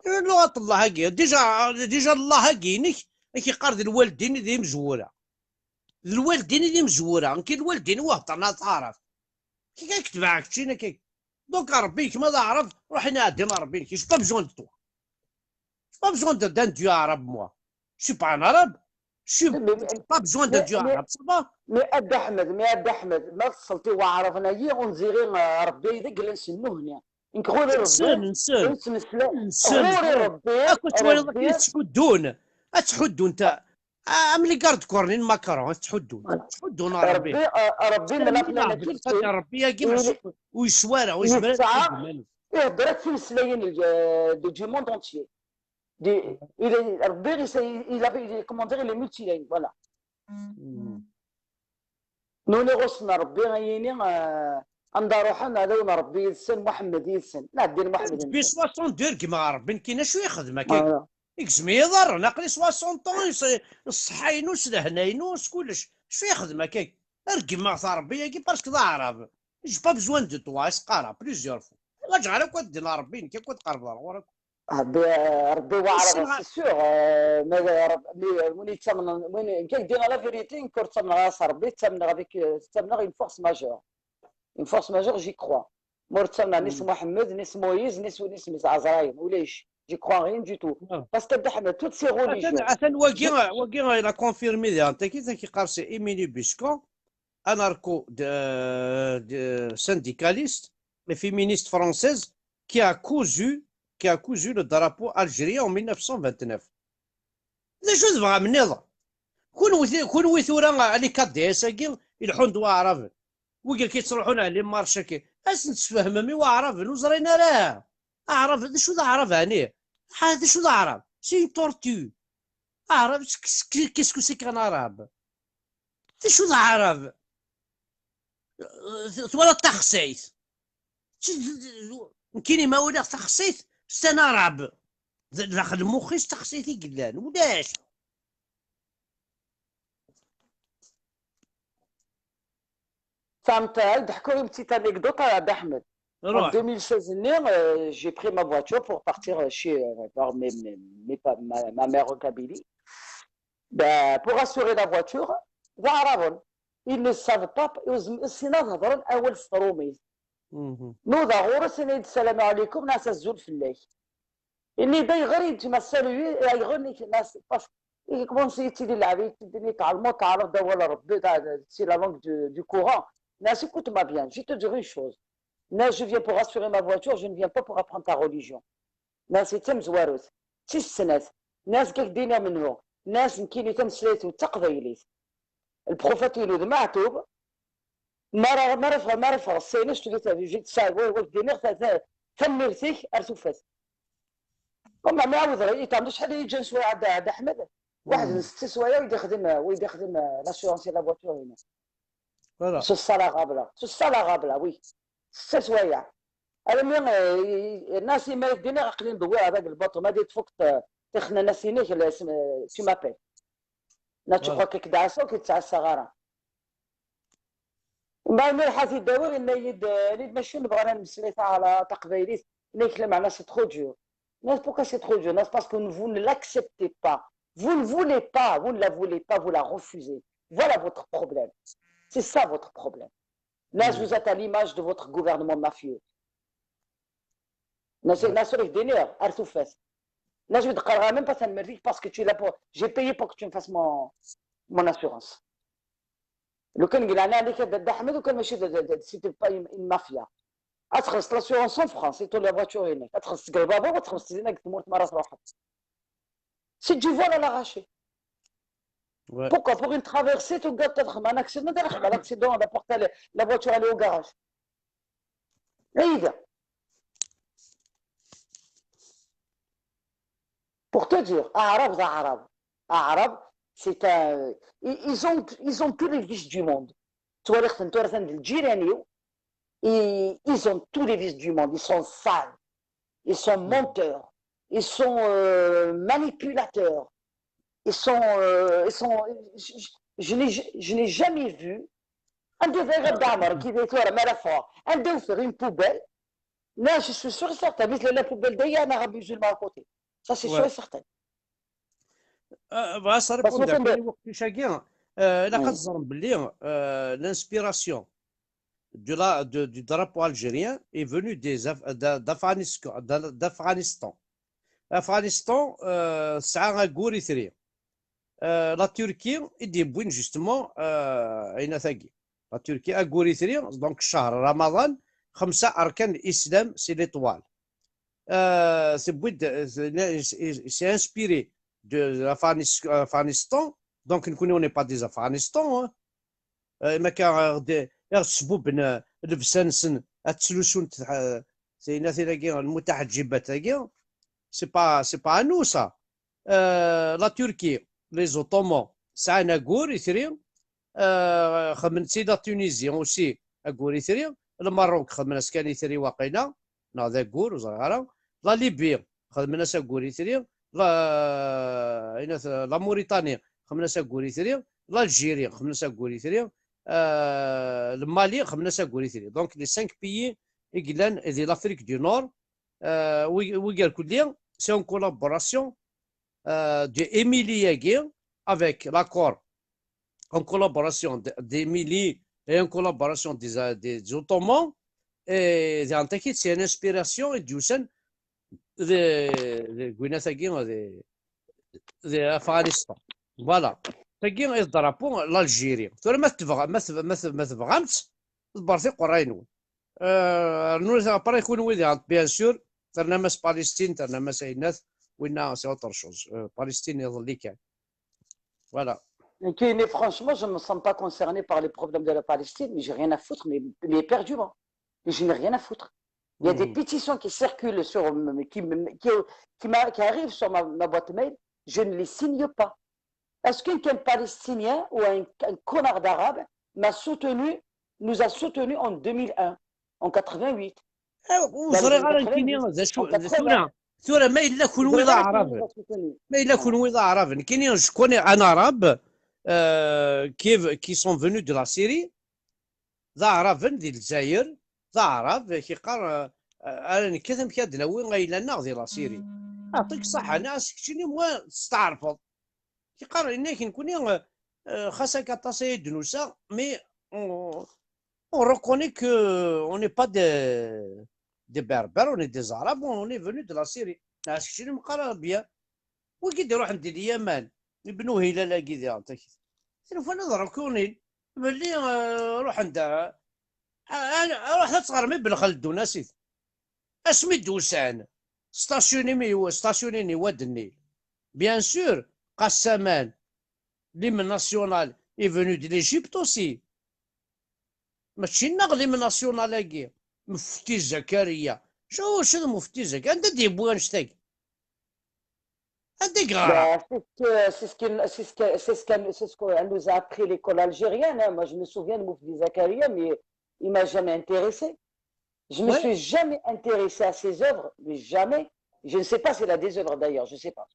لغة الله-agi, déjà, déjà الله-agi-inek, ad k-yeqqar d lwaldin i d imezwura. D lwaldin i d imezwura, nekk lwaldin-iw heddren taɛrabt. Kika ketbeɣ keččini, kika. Donc, Ṛebbi-inek ma d aɛrab, ruḥ ini-as din Ṛebbi-inek, j'ai pas besoin de toi. J'ai pas besoin de, d'un Dieu arabe, moi. Je suis pas un arabe. Je suis, j'ai pas besoin d'un Dieu arabe, ça va? Mais a Dda Ḥmed, mais a Dda Ḥmed, ma tselṭiḍ i waɛraben-agi, on dirait, euh, Ṛebbi-agi d agla-nsen nutni. Nekk ɣur-i Ṛebbi, nsen, nsen, ur ttmeslay, nsen, ɣur-i Ṛebbi, akk ad twaliḍ akken i ttḥuddun. Ad ttḥuddun ta-, am les gardes cornés n Macron, ad ttḥuddun. Voilà. Ttḥuddun Ṛebbi. Ṛebbi, euh, Ṛebbi, mais la planète, Ṛebbi-agi mačči ur yeswa ara, ur yezmir ad iḥudd iman-is. Ihedder akk timeslayin, euh, de, du monde entier. Di, il est, Ṛebbi, il, il, il, comment dire, il est multilingue, voilà. Nuni ɣussen Ṛebbi, ay yini, eh, anda ruḥen, ad awen Ṛebbi yid-sen, Muḥemmed yid-sen. Nɛeddi Muḥemmed. Depuis soixante-deux, rgmeɣ Ṛebbi, nekkini acu yexdem akka? Voilà. Igzem-iyi iḍarren, aql-i soixante ans, s-, ṣṣeḥḥa-inu, s lehna-inu, s kullec. Acu yexdem akka? Rgmeɣ-t Ṛebbi-agi parce que d aɛrab. J'ai pas besoin de toi, as-qqareɣ plusieurs fois. Ulaǧ ɣer akk ad ddin Ṛebbi, nekk akk ad qerbeɣ ɣur-k. Ṛebbi, Ṛebbi waɛrab, c'est sûr, euh, mais, euh, Ṛeb-, mais, euh, win yettamnen, win, nekk ad k-d-iniɣ la vérité, nekk ur ttamneɣ ara s Ṛebbi, ttamneɣ avec, euh, ttamneɣ une force majeure. Une force majeure, j'y crois. Ma ur ttamneɣ ni s Muḥemmed, ni s Moïse, ni s win isem-is Ɛezrayen, ulac. J'y crois rien du tout. Parce que Dda Ḥmed, toutes ces religions. Atan, atan wagi, wagi, il a confirmé diɣen, taki, taki qqar c'est Émilie Busquin, anarco de, de syndicaliste et féministe française qui a cousu, qui a cousu le drapeau algérien en mille neuf cent vingt-neuf. D acu tebɣam nniḍen? Kunwi, kunwi tura, les K D S-agi, ileḥḥun d waɛraben. Wigi akka yettruḥun ar les marches-agi, ad sen-tesfehmem i waɛraben, ur ẓrin ara. Aɛrab, d acu d aɛrab, ɛni? Ha, d acu d aɛrab? C'est une tortue. Aɛrab, qu'est-ce que, qu'est-ce que c'est qu'un arabe? D acu d aɛrab? Twalaḍ taxsayt? Nekkini ma walaɣ taxsayt, c'est un arabe. D-, daxel mux-is taxsayt i yellan. Ulac. Fehmeḍ, ad d-ḥkuɣ une petite anecdote a Dda Ḥmed. En deux mille seize-nni, euh, j'ai pris ma voiture pour partir, euh, chez, euh, voir mes, mes, mes pa-, ma, ma mère en Kabylie. Ben, pour assurer la voiture, d aɛraben. Ils ne savent pas, ur ssineɣ ad hedren awal s tṛumit. Nudaɣ ɣur-s, ini-d: "Salam ɛlikum", nniɣ-as: "Azul fell-ak." Ini-d: "Ayɣer i d-, ma salué, ayɣer i d-, ma s-, pas-, i commence yettili lɛib, yettili tɛelmeḍ, teɛreḍ awal Ṛebbi, ta-, c'est la langue du, du Coran." Nniɣ-as: "Écoute-moi bien, je te dirai une chose." Nniɣ-as: "Je viens pour assurer ma voiture, je ne viens pas pour apprendre ta religion." Nniɣ-as: "D tamezwarut, d tis snat." Nniɣ-as: "Ad k-d-iniɣ menhu." Nniɣ-as: "Nekkini tameslayt-iw d taqbaylit. Lprofat-inu d Meɛtub." Mi ara, mi ara ffɣeɣ, mi ara ffɣeɣ ssayin-a, je te dis, je te dis, wa, wa k-d-iniɣ ta-, ta-, tanemmirt-ik ar tufat. Umbeɛd mi ɛawdeɣ, i tɛemmeḍ acḥal i yi-ǧǧan swayeɛ a Dda, a Dda Ḥmed? Waḥed n setta swayeɛ wi d-ixdem, wi d-ixdem, euh, l'assurance i la voiture-inu. Voilà. Ce salaire-là, ce salaire-là, oui. Setta swayeɛ. Almi, euh, i-, i-, nniɣ-as i ma ak-d-iniɣ aql-i ndewwiṛ hada deg lbaṭel, ma di tfukeḍ, euh, tixnanasin-ik, la, euh, tu m'appelles. Nniɣ-as: "Tu crois que k-d-ɛassaɣ, ur k-id-ttɛassaɣ ara." Mbeɛd mi ruḥeɣ ad t-id-awiɣ, yenna-yi-d, eh, ini-d: "Mačči nebɣa ara nemmeslay taɛra-, taqbaylit." Yenna-yi-d: "Lameɛna c'est trop dur." Nniɣ-as: "Pourquoi c'est trop dur?" Nniɣ-as: "Parce que vous ne l'acceptez pas. Vous ne voulez pas, vous ne la voulez pas, vous la refusez. Voilà votre problème. C'est ça votre problème." Nniɣ-as: "Vous êtes à l'image de votre gouvernement mafieux." Nniɣ-as: "Nniɣ-as ur ak-d-iniɣ ar tufat." Nniɣ-as: "Je ne te dirai même pas tanemmirt-ik parce que tu es là pour, j'ai payé pour que tu me fasses mon, mon assurance." Lukan deg leɛnaya-nnek a Dda Ḥmed, lukan mačči d, d, d, c'était pas une, une mafia. Ad txellṣeḍ l'assurance en France, et tout la voiture-inek. Ad txellṣeḍ deg lbabuṛ, ad txellṣeḍ dinna deg tmurt mi ara truḥeḍ. C'est du vol à l'arraché. Ouais. Pourquoi? Pour une traversée, tu gagnes peut-être un accident, l'accident, la porte, elle est, la voiture, elle est au garage. Là, il vient. Pour te dire, Arab, Arab, Arab, c'est un, ils, ils ont, ils ont tous les vices du monde. Tu vois, les, tu vois, les Algériens, ils, ils ont tous les vices du monde. Ils sont sales, ils sont menteurs, ils sont, euh, manipulateurs, ils sont, euh, ils sont, je, je, je n'ai, je n'ai jamais vu Anda i bɣiɣ ad d-ɛemreɣ, kif i tura, mi ara ffɣeɣ, anda wteɣ une poubelle? Là, je suis sûr et certain, mais la poubelle d'ailleurs, un arabe musulman à côté. Ça, c'est sûr et certain. Bɣiɣ ad répondre i weqcic-agi. Ilaq ad teẓrem belli l'inspiration de la, de, du drapeau algérien est venue des, d'Afghanistan. Afghanistan tesɛa aggur itri. La Turquie i d-yewwin justement ayen-agi. La Turquie, aggur itri, donc ccher Ramadan, xemsa arkan l'islam, c'est l'étoile. Tewwi-d, s'est inspiré de l'Afghanistan, donc nekkni on n'est pas des Afghanistan, hein. Imi akka i ɣ-d-, i ɣ-d-sbubben llebsa-nsen, ad ttlusunt tiynatin-agi, lmutaḥeǧǧibat-agi, c'est pas, c'est pas à nous ça. La Turquie, les Ottomans, sɛan aggur itri, xedmen-tt-id la Tunisie aussi, aggur itri, Lmerruk xedmen-as kan itri waqila, neɣ d aggur, ur ẓriɣ ara. La Libye, xedmen-as aggur itri. La, la Mauritanie, xedmen-as aggur itri. L'Algérie, xedmen-as aggur itri. Le Mali, xedmen-as aggur itri. Donc, les cinq pays i yellan di l'Afrique du Nord, wigi irkelli, c'est en collaboration de Émilie-agi avec l'accord en collaboration d'Émilie et en collaboration des, des Ottomans, et c'est une inspiration et du sein de, de Gwinatagi, de, de Afghanistan. Voilà. Tagi i drapeau l'Algérie. Tura ma tebɣa, ma tebɣamt, ḍebbret iqerray-nwen. Rnu après kunwi diɣen, bien sûr, ternam-as Palestine, ternam-as ayennat, winna c'est autre chose. Palestine iḍelli kan. Voilà. Nekkini, franchement, je ne me sens pas concerné par les problèmes de la Palestine, mais j'ai rien à foutre, mais, mais éperdument. Mais je n'ai rien à foutre. Il y a des pétitions qui circulent sur, qui, qui, qui, qui arrivent sur ma, ma boîte mail, je ne les signe pas. Est-ce qu'un palestinien ou un, un connard d'arabe m'a soutenu, nous a soutenu en deux mille un, en quatre-vingt-huit? Ur ẓriɣ ara nekkini d acu tura. Tura ma yella kunwi d aɛraben, ma yella kunwi d aɛraben, nekkini je connais un arabe qui, qui sont venus de la Syrie, d aɛraben di Lezzayer, d aɛrab, ak-iqqar ara nekkat amek ad d-nawi ayla-nneɣ di la Syrie. Aɛṭik ṣaḥa, nniɣ-as keččini mwa testeɛrfeḍ. Yeqqar, yenna-ak nekkni, xas akka aṭas ay d-nusa, mais on, on reconnaît que on n'est pas des, des Berbères, on est des Arabes, on est venus de la Syrie. Nniɣ-as keččini meqqar bien. Wigi d-iruḥen di Lyaman, Ibnu Hilal-agi diɣen takit. Tin ufan ad rukunin, belli ruḥen-d, ruḥet ad teɣrem Ibn Xaldun, asit. Asmi d-usan, stasyunin i Wad Nnil. Bien sûr, Qassaman, l'hymne national est venu de l'Égypte aussi. Mačči nneɣ l'hymne national-agi, Mufti Zakariya. Acu d Mufti Zakariya? Anda d-yewwi annect-agi? Anda i yeɣra? C'est ce que, c'est ce que, c'est ce que, c'est ce que, c'est ce qu'on nous a appris l'école algérienne, hein. Moi, je me souviens de Mufti Zakariya, mais il m'a jamais intéressé. Je me suis jamais intéressé à ses œuvres, mais jamais. Je ne sais pas s'il a des œuvres d'ailleurs, je ne sais pas.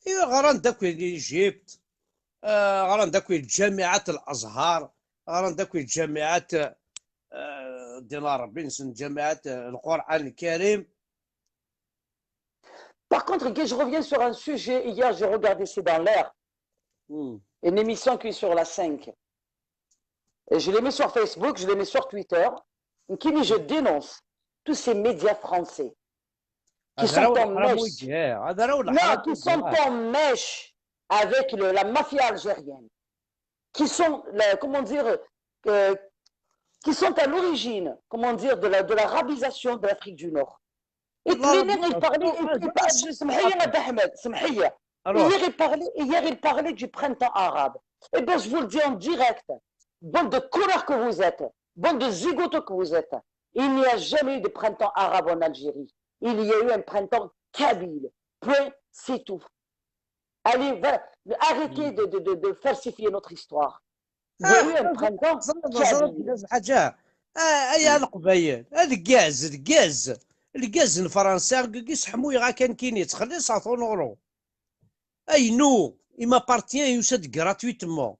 Ɣran-d akk l'Égypte, ɣran-d akk l'Jamiat Al-Azhar, ɣran-d akk l'Jamiat, dina Rebbi-nsen, Jamiat Al-Qur'an Al-Karim. Par contre, que je reviens sur un sujet, hier, j'ai regardé, c'est dans l'air. Une émission qui est sur la cinq. Et je l'ai mis sur Facebook, je l'ai mis sur Twitter. Qui dit, je dénonce tous ces médias français qui sont en mèche. Non, qui sont en mèche avec le, la mafia algérienne, qui sont, la, comment dire, euh, qui sont à l'origine, comment dire, de la, de l'arabisation de l'Afrique du Nord. Et il parlait, il parlait, سمحية, Ahmed, سمحية. Hier, il parlait, hier, il parlait du printemps arabe. Eh bien, je vous le dis en direct, bande de connards que vous êtes, bande de zigotos que vous êtes, il n'y a jamais eu de printemps arabe en Algérie. Il y a eu un printemps kabyle. Point, c'est tout. Allez, arrêtez de, de, de, de falsifier notre histoire. Il y a eu un printemps kabyle. Ay a Leqbayel, lgaz, lgaz, lgaz n Fransa, deg-i seḥmuyeɣ akan kini, ttxelliṣeɣ ton euro. Aynu, il m'appartient, yusa-d gratuitement.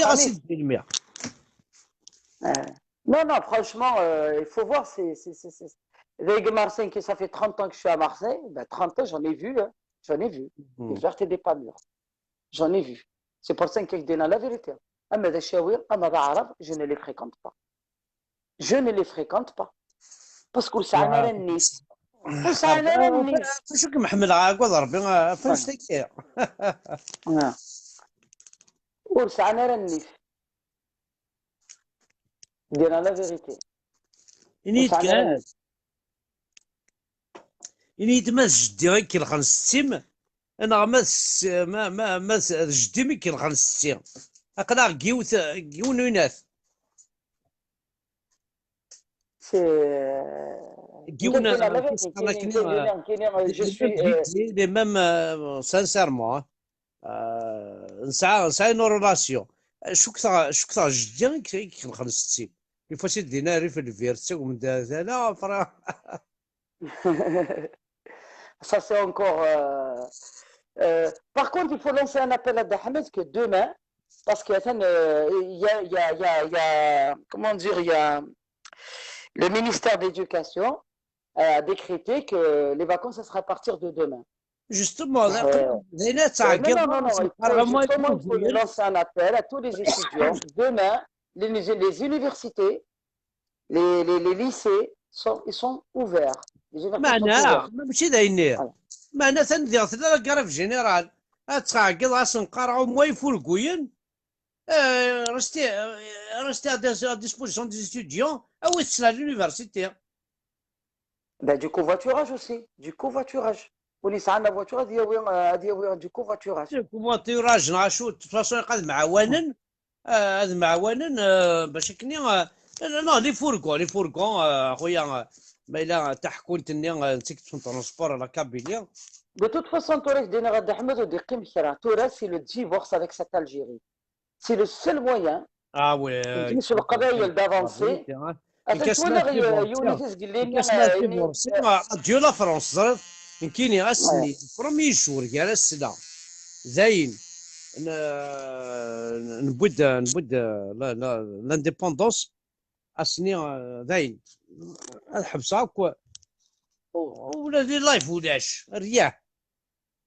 Sliɣ-as-id di lmya. Non, non, franchement, euh, il faut voir, c'est, c'est, c'est, c'est... Avec Marseille, qui ça fait trente ans que je suis à Marseille, ben, trente ans, j'en ai vu, hein, j'en ai vu. Des vertes et des pas mûres. J'en ai vu. C'est pour ça que je dis la vérité. Ama d acawi, ama d aɛrab, je ne les fréquente pas. Je ne les fréquente pas. Parce que ça n'a rien de... Ça n'a rien de... Acu kem-ḥemmleɣ, ɛagad Rebbi, ɣef annect-agi. Ur sɛan ara nnif. Dire la vérité. Ini-d kan. Ini-yi-d ma d jeddi i ikelxen setti-m, neɣ ma d s-, ma, ma, ma d, d jeddi-m i ikelxen setti. Aql-aɣ deg yiwet, deg yiwen uyennat. C'est Deg yiwen, Nekkini, euh, qu'est-ce qu'on a nekkini, dit, euh, nekkini, je les suis, mêmes euh, idées, les mêmes, euh, sincèrement, hein. Euh, nesɛa, nesɛa une relation. Cukkeɣ, cukkeɣ jeddi i k-, i ikelxen setti. Une fois c'est dinari في الفير, تساوم دالا, فرا. Ça, c'est encore. Euh, euh, par contre, il faut lancer un appel à Dahmed que demain, parce qu'il y a, euh, il y a, il y a, il y a, il y a, comment dire, il y a le ministère de l'Éducation a décrété que les vacances, ça sera à partir de demain. Justement, Euh, d ayen ad Euh, non, tɛeggeḍ, non, non, non, il qqareɣ faut, ma justement, il faut ifugen. Lancer un appel à tous les étudiants. Demain, les, les, les universités, les, les, les lycées, sont, ils sont ouverts. Les universités sont Meɛna, ouverts. mačči d ayen nniɣ. Voilà. Meɛna atan diɣ tella la grève générale. Ad tɛeggeḍ, ad sen-qqareɣ, au moins ifugen. Euh, restez, euh, restez à, des- à disposition des étudiants. Awit-tt à l'université. Ben, du covoiturage aussi, du covoiturage. Win yesɛan la voiture, ad yawi, euh, ad yawi du covoiturage. Covoiturage, neɣ acu, de toute façon, ad mɛawanen, euh, ad mɛawanen, euh, bac akken, euh, non, les fourgons, les fourgons, euh, a xuya, euh, ma yella taḥkunt-nni, euh, netta i yeṭṭfen transport à la Kabylie. De toute façon, tura i k-d-iniɣ a Dda Ḥmed, ur d-iqqim kra. Tura, c'est le divorce avec cette Algérie. C'est le seul moyen Ah ouais, n Leqbayel d'avancer. Atan twalaḍ yiwen i tezgellin, Dieu la France, ẓriɣ, nekkini ass-nni, premier jour, gar ass-a, dayen, n- newwi-d, newwi-d, la- la- l'indépendance, ass-nni, dayen, ad ḥebseɣ akk, ula di live ulac, rriya.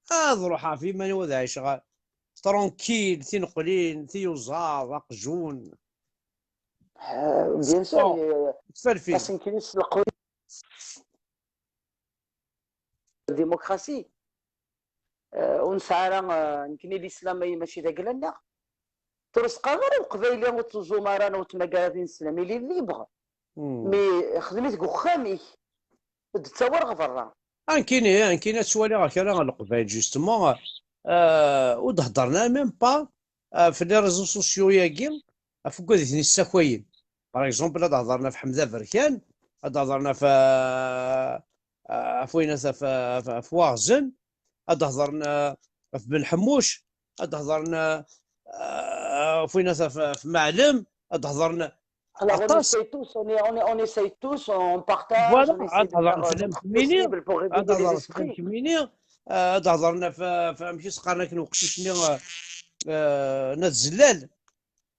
Ad ruḥeɣ ɣef yiman-iw ad ɛiceɣ tranquille, tineqlin, tiyuzaḍ, aqjun. Euh, bien sûr, Bon, euh, ttferfil. Parce que nekkini s leqwi démocratie. Euh, ur nesɛi ara, euh, nekkini l'islam ay mačči d agla-nneɣ. Ur s-qqar ara Leqbayli ur ttuẓum ara, ur ttmagar ara d ineslam. Il est libre. Hmm. Mais xdem-it deg uxxam-ik. Ur d-ttawi ara ɣer berra. Ah, nekkini, nekkini ad ttwaliɣ kra n Leqbayel, justement, euh, ur d-heddren ara même pas, euh, ɣef les réseaux sociaux-agi, ɣef wigad i ten-issakayen. Par exemple, ad d-hedren ɣef Ḥmed Aberkan, ad d-hedren ɣef, euh, ɣef wayen, ɣef, ɣef, ɣef Waɣzen, ad d-hedren, euh, ɣef Ben Ḥemmuc, ad d-hedren, euh, ɣef wayen, ɣef, ɣef Maɛlem, ad d-hedren Alors, on aṭas. Essaye tous, on, est, on, est- on essaye tous, on partage, Voilà, on essaye ad de faire hedren euh, fell-am le Kemmini, possible pour ad réveiller les hedren fell-am esprits. Kemmini, euh, ad hedren ɣef, ɣef, ɣef amek i s-qqaren akken uqcic-nni, euh, euh, n At Zellal,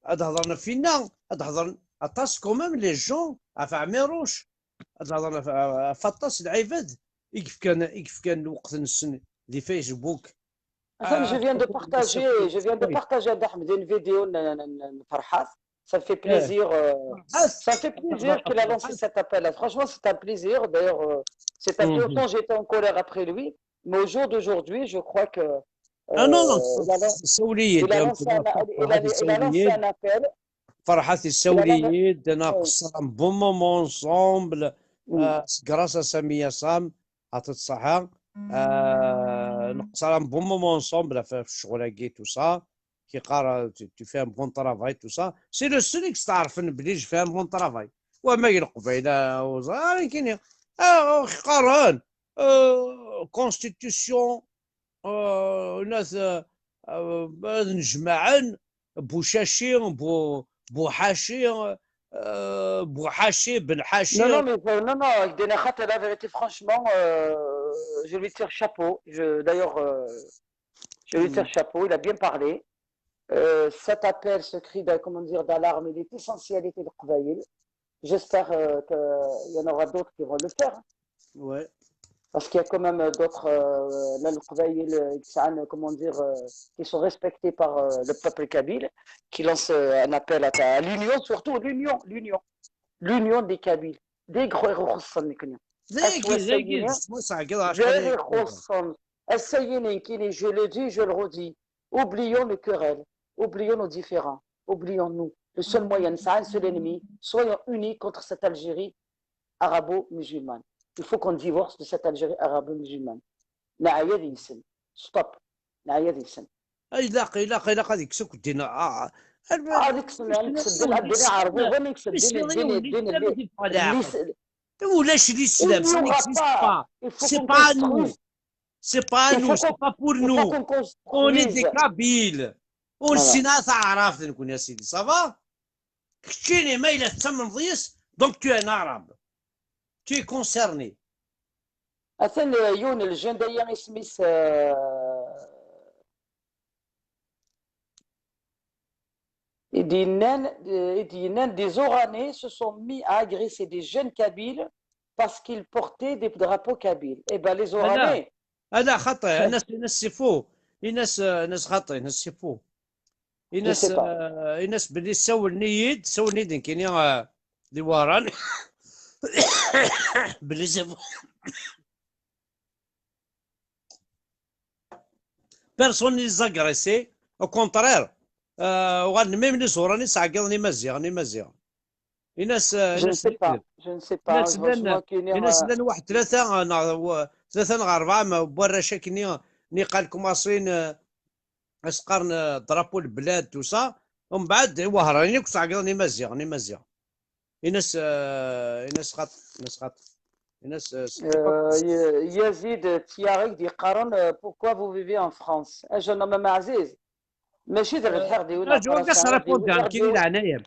ad hedren ɣef winna, ad hedren aṭas quand même les gens, ɣef Ɛmiruc, ad hedren ɣef, ɣef aṭas n lɛibad i yefkan, i yefkan lweqt-nsen di Facebook. Attends, je Ah, viens de ça, partager, ça, je viens de ça, partager à Dahmed une vidéo n- n- n- n Farhat. Ça me fait Eh, plaisir. Euh, Farhat, ça me fait plaisir qu'il a lancé cet appel. Franchement, c'est un plaisir. D'ailleurs, euh, c'est un peu Mhm. Autant j'étais en colère après lui, mais au jour d'aujourd'hui, je crois que. Ah non, non, euh, il a lan- issawel-iyi-d, il a donc, lancé un- Farhat il a- il a lancé un issawel-iyi-d. Appel. Farhat issawel-iyi-d, neqṣer un bon moment ensemble. Mm. Euh, grâce à Sami Yassam, ɛṭi-t ṣṣeḥḥa. Euh, neqṣer un bon moment ensemble ɣef ccɣel-agi, tout ça. Qui qqar, euh, tu, tu fais un bon travail, tout ça. C'est le seul i yesteɛṛfen belli je fais un bon travail. Wama i Leqbayel, euh, ur ẓriɣ ara nekkini. Ah, ur qqaren. Euh, constitution, euh, nat, euh, euh, ad nejmaɛen, Bucaci, Bu-, Buḥaci, euh, Buḥaci, Benḥaci. Non, non, mais euh, non, non, avec des Nakhat, la vérité, franchement, euh, je lui tire chapeau. Je, d'ailleurs, euh, je lui tire chapeau, il a bien parlé. Euh, cet appel, ce cri de, comment dire, d'alarme, il est essentiel, il est de J'espère euh, qu'il y en aura d'autres qui vont le faire. Ouais. Parce qu'il y a quand même d'autres, euh, là, le Qbayl, euh, qui sont, comment dire, euh, qui sont respectés par euh, le peuple kabyle, qui lancent euh, un appel à, à l'union, surtout l'union, l'union. L'union des Kabyles. Des gros Ass-a nekkini, je le dis, je le redis, oublions les querelles, oublions nos différends, oublions-nous. Le seul moyen, c'est un seul ennemi, soyons unis contre cette Algérie arabo-musulmane. Il faut qu'on divorce de cette Algérie arabo-musulmane. Neɛya deg-sen. Stop. Neɛya deg-sen. Ilaq, ilaq, ilaq ad yekkes akk ddin. Ah, ah, Ah, deg-sen, ad yekkes ddin, ddin iɛerbuben, yekkes ddin, ddin, ddin, ddin, ulac l'islam, ça n'existe pas. C'est pas à nous. C'est pas à nous, c'est pas pour nous. On est des Kabyles. Ur nessin ara taɛrabt nekkni, a sidi. Ça va? Keččini ma yella tettamneḍ yis, donc tu es un arabe. Tu es concerné. Atan, euh, yiwen n ljeune daya isem-is, euh, i d-yennan, euh, i d-yennan, des Oranais se sont mis à agresser des jeunes kabyles parce qu'ils portaient des drapeaux kabyles. Eh ben, les Oranais. Ala, xaṭi, Anas, Anas Sifo. Anas, euh, Anas xaṭi, Anas Sifo. Anas, euh, Anas belli sawlen-iyi-d, sawlen-iyi-d nekkini, euh, di Wehran. Belli sawlen. Personne ne les agressait, au contraire. Euh, uɣalen même les Oranais ttɛeggiḍen Imaziɣen, Imaziɣen. Anas, euh, Je ne sais pas. Je ne sais pas. Anas llan waḥed tlata, euh, neɣ, euh, tlata neɣ rebɛa n warrac akkenni, niqal kumaṣin, euh, as-qqaren, euh, drapeau lblad, tout ça. Umbeɛd Wehranin akk ttɛeggiḍen Imaziɣen, Imaziɣen. Anas, euh, Anas xaṭi, Anas xaṭi. Anas, euh, Yazid Tiyarik d-yeqqaren, euh, pourquoi vous vivez en France? A jeune homme, a Maɛziz. Mačči d rrbeḥ i d-iwin. Aǧu, ad as-répondre nekkini, leɛnaya-m.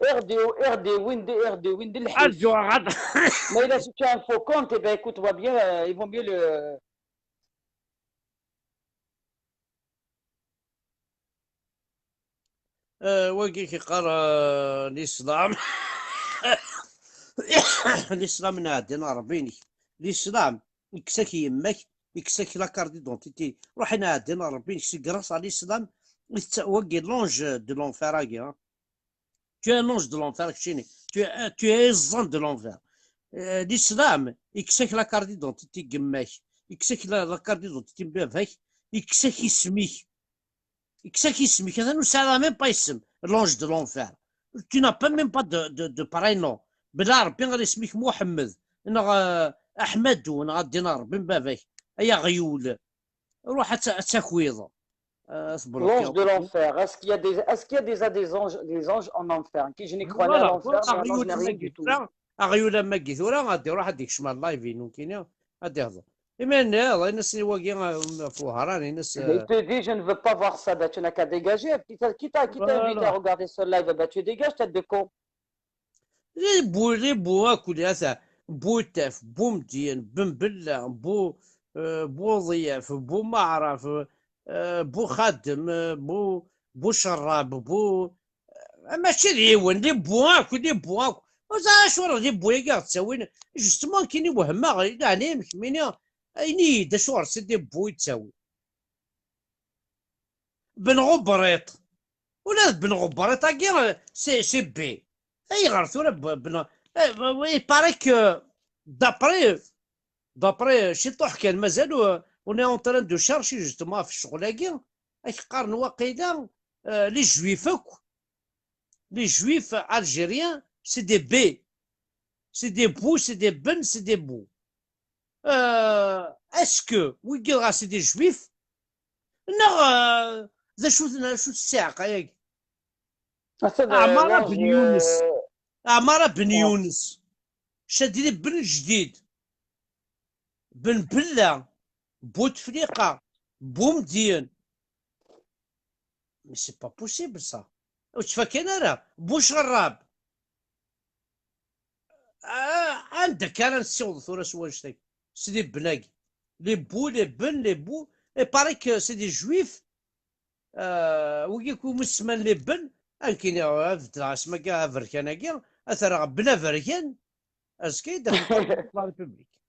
Iɣ-d-iwin d, iɣ-d-iwin d lḥif. Aǧu, xaṭi. Ma yella c'est un faux compte, eh ben écoute, va bien, euh, il vaut mieux le Euh, wagi k-iqqar, euh, l'islam. L'islam n ɛeddi n Ṛebbi-inek. L'islam, ikkes-ak yemma-k, ikkes-ak la carte d'identité. Ruḥ n ɛeddi n Ṛebbi-inek, c'est grâce à l'islam, wagi l'ange de l'enfer-agi, hein. Tu es un ange de l'enfer, keččini. Tu es, tu es iẓẓan de l'enfer. Euh, l'islam, ikkes-ak la carte d'identité n yemma-k, ikkes-ak la, la carte d'identité n baba-k, ikkes-ak isem-ik. Ikkes-ak isem-ik, atan ur tesɛiḍ même pas isem, l'ange de l'enfer. Tu n'as pas même pas de, de, de prénom. Bla Ṛebbi ara isem-ik Muḥemmed, neɣ, euh, Aḥmadu, neɣ a ddin Ṛebbi n baba-k. Ay aɣyul. Ruḥ ad t-, ad takiḍ. Euh, l'ange de l'enfer. Est-ce qu'il y a des, est-ce qu'il y a déjà des anges, des anges en enfer? Qui je n'y crois ni à l'enfer, ni à l'ange, ni rien du tout. Aɣyul am wagi tura, ad iruḥ ad ikcem ar live-inu nekkini, ad ihḍer. Imi nniḍ, in-as i wagi, euh, ɣef Wehran, in-as, euh, il te dit, je ne veux pas voir ça, ben, tu n'as qu'à dégager. Qui t'a, qui t'a, qui t'a invité à regarder ce live? Ben, tu dégages, tête de con. Di Bu, di Bu akk, di ata, Butaf, Bumedyen, Benbella, Bu, euh, Buḍyaf, Bumaɛraf, euh, Buxadem, euh, Bu, Bucerrab, Bu, euh, mačči d yiwen, di Bu akk, di Bu akk. Ur ẓriɣ acuɣer di Bu-agi ɣ-ttawin. Justement, kini wehmeɣ, leɛnaya-m kemmini, ini-yi-d acuɣer si di Bu i ttawin. Ben Ɣubriṭ. Ula d Ben Ɣubriṭ-agi, c'est, c'est B. Ayɣer tura B-, Ben, eh, il paraît que, d'après, d'après ciṭuḥ kan, mazal, euh, on est en train de chercher justement ɣef ccɣel-agi, ak qqaren waqila, euh, les juifs akk, les juifs algériens, c'est des B. C'est des Bu, c'est des Ben, c'est des Bu. Euh, est-ce que wigi dɣa c'est des juifs? Neɣ, euh, d acu, d acu ssiɛqa-agi? Ɛmara Ben Yunes. Ɛmara Ben Yunes. Cadli Ben Jdid. Ben Bella. Bouteflika. Boumediene. Mais c'est pas possible, ça. Ur ttfakan ara. Boucherrab. Ah, anda akka ara nessiweḍ tura s wannect-agi? C'est des blagues. Les Bu, les Ben, les Bu. Il paraît que c'est des juifs. Euh, wigi umi semman les Ben, ad k-iniɣ, ad beddleɣ asma-agi aberkan-agi, ad t-rreɣ Ben Aberkan, azekka i d-afen la République.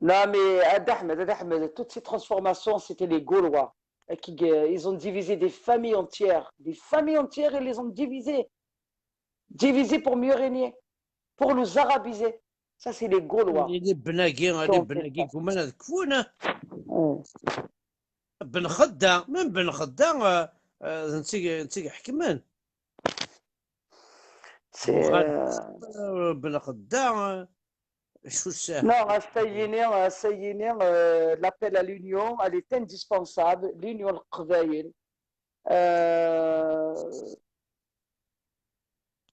Non, mais, euh, Ahmed, Ahmed, toutes ces transformations, c'était les Gaulois. Et qui, euh, ils ont divisé des familles entières. Des familles entières, ils les ont divisées. Divisées pour mieux régner. Pour nous arabiser. Ça, c'est les Gaulois. Di Ben-agi, di Ben-agi, gguman ad kfun, ah. Ben Xedda, même Ben Xedda, euh, euh, d netta i, d netta i iḥekmen. C'est, euh, Ben Xedda, euh, Non, ass-a yini, ass-a yini, euh, l'appel à l'union, elle est indispensable. L'union, le Qbayel. Euh,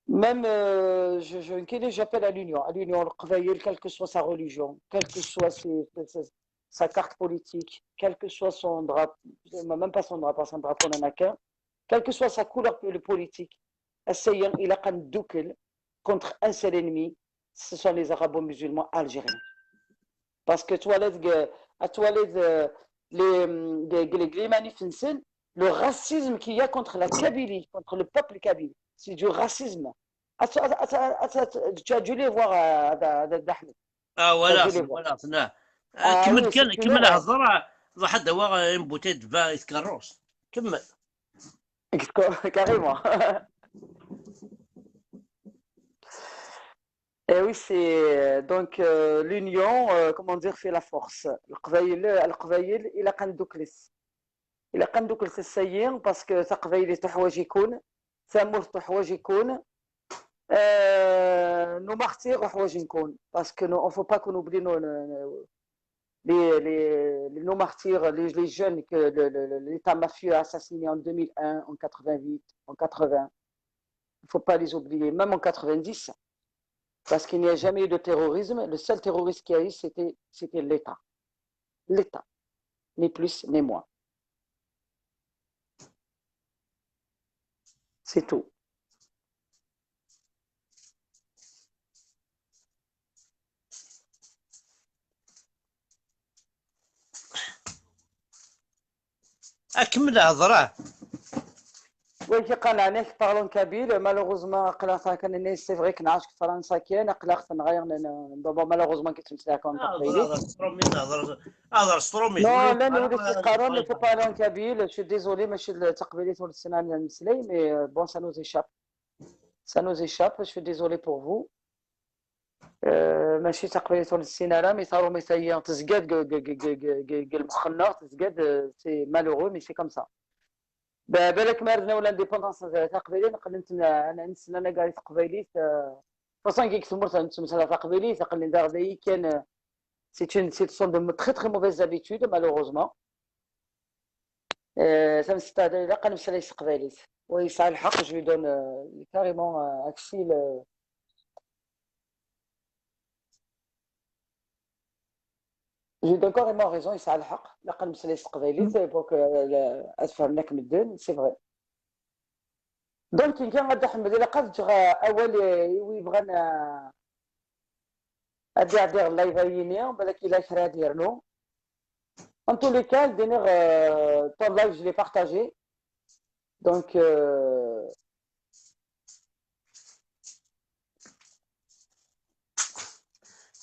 même, euh, je, je, j'appelle à l'union, à l'union, le Qbayel, quelle que soit sa religion, quelle que soit ses, ses, sa carte politique, quelle que soit son drapeau, même pas son drapeau, son drapeau n'en a qu'un, quelle que soit sa couleur politique, ass-a yini, il a qu'un double contre un seul ennemi, ce sont les arabo-musulmans algériens. Parce que tu vois, les, tu vois les, les, les, les, les manifs, le racisme qu'il y a contre la Kabylie, contre le peuple kabyle, c'est du racisme. Tu as dû les voir, Ahmed. Ah, voilà, voilà. Kemmel kan, kemmel hḍeṛ. Ṛuḥ ad awiɣ une bouteille de vin i tkeṛṛust. Kemmel. Carrément. Et oui, c'est donc euh, l'union, euh, comment dire, fait la force. Leqbayel, leqbayel, ilaq ad ndukkel. Ilaq ad ndukkel ass-a yini parce que taqbaylit teḥwaǧ-iken, tamurt teḥwaǧ-iken, euh, nos martyrs ḥwaǧen-iken. Parce que nous, on faut pas qu'on oublie nos, nos, les, les, nos martyrs, les, les jeunes que le, le, l'État mafieux a assassinés en deux mille un, en quatre-vingt-huit, en quatre-vingts. Il ne faut pas les oublier, même en quatre-vingt-dix. Parce qu'il n'y a jamais eu de terrorisme. Le seul terroriste qu'il y a eu, c'était, c'était l'État. L'État. Ni plus, ni moins. C'est tout. Akemmel hḍeṛ. Oui, qui parle en kabyle, malheureusement, c'est vrai que je suis français, malheureusement, qui sont d'accord. هضر سطرومي، هضر سطرومي. Non, là, nous, il faut parler en kabyle. Je suis désolé, mais je suis le taqbaylit, mais euh, bon, ça nous échappe. Ça nous échappe, je suis désolé pour vous. Euh, ماشي تقبيلات ولا السينارة، mais ça remet ça y est, تزقاد قال مخنا، تزقاد، c'est malheureux, mais c'est comme ça. بالك ما ردنا ولا indépendance تقبيلية، نقول انت انا نسنا انا قاعد تقبيليت، فاصون كيك تمرت انت مثلا تقبيليت، تقول لي دار ذي كان c'est une, ce sont de très très mauvaises habitudes, malheureusement. Euh, ça me c'est-à-dire, là, quand je suis قبيليت. Oui, ça a le حق, je lui donne euh, carrément euh, accès le, Je lui donne carrément raison, il s'est à le حق. C'est vrai. Donc, il y a un peu de la قد جرى أول ويبغى أدي أدي الله يبيني بالك إلا كرا ديرنو. En tous les cas, ton live, je l'ai partagé. Donc, euh,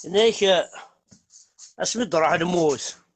هناك اسمي راح نموت.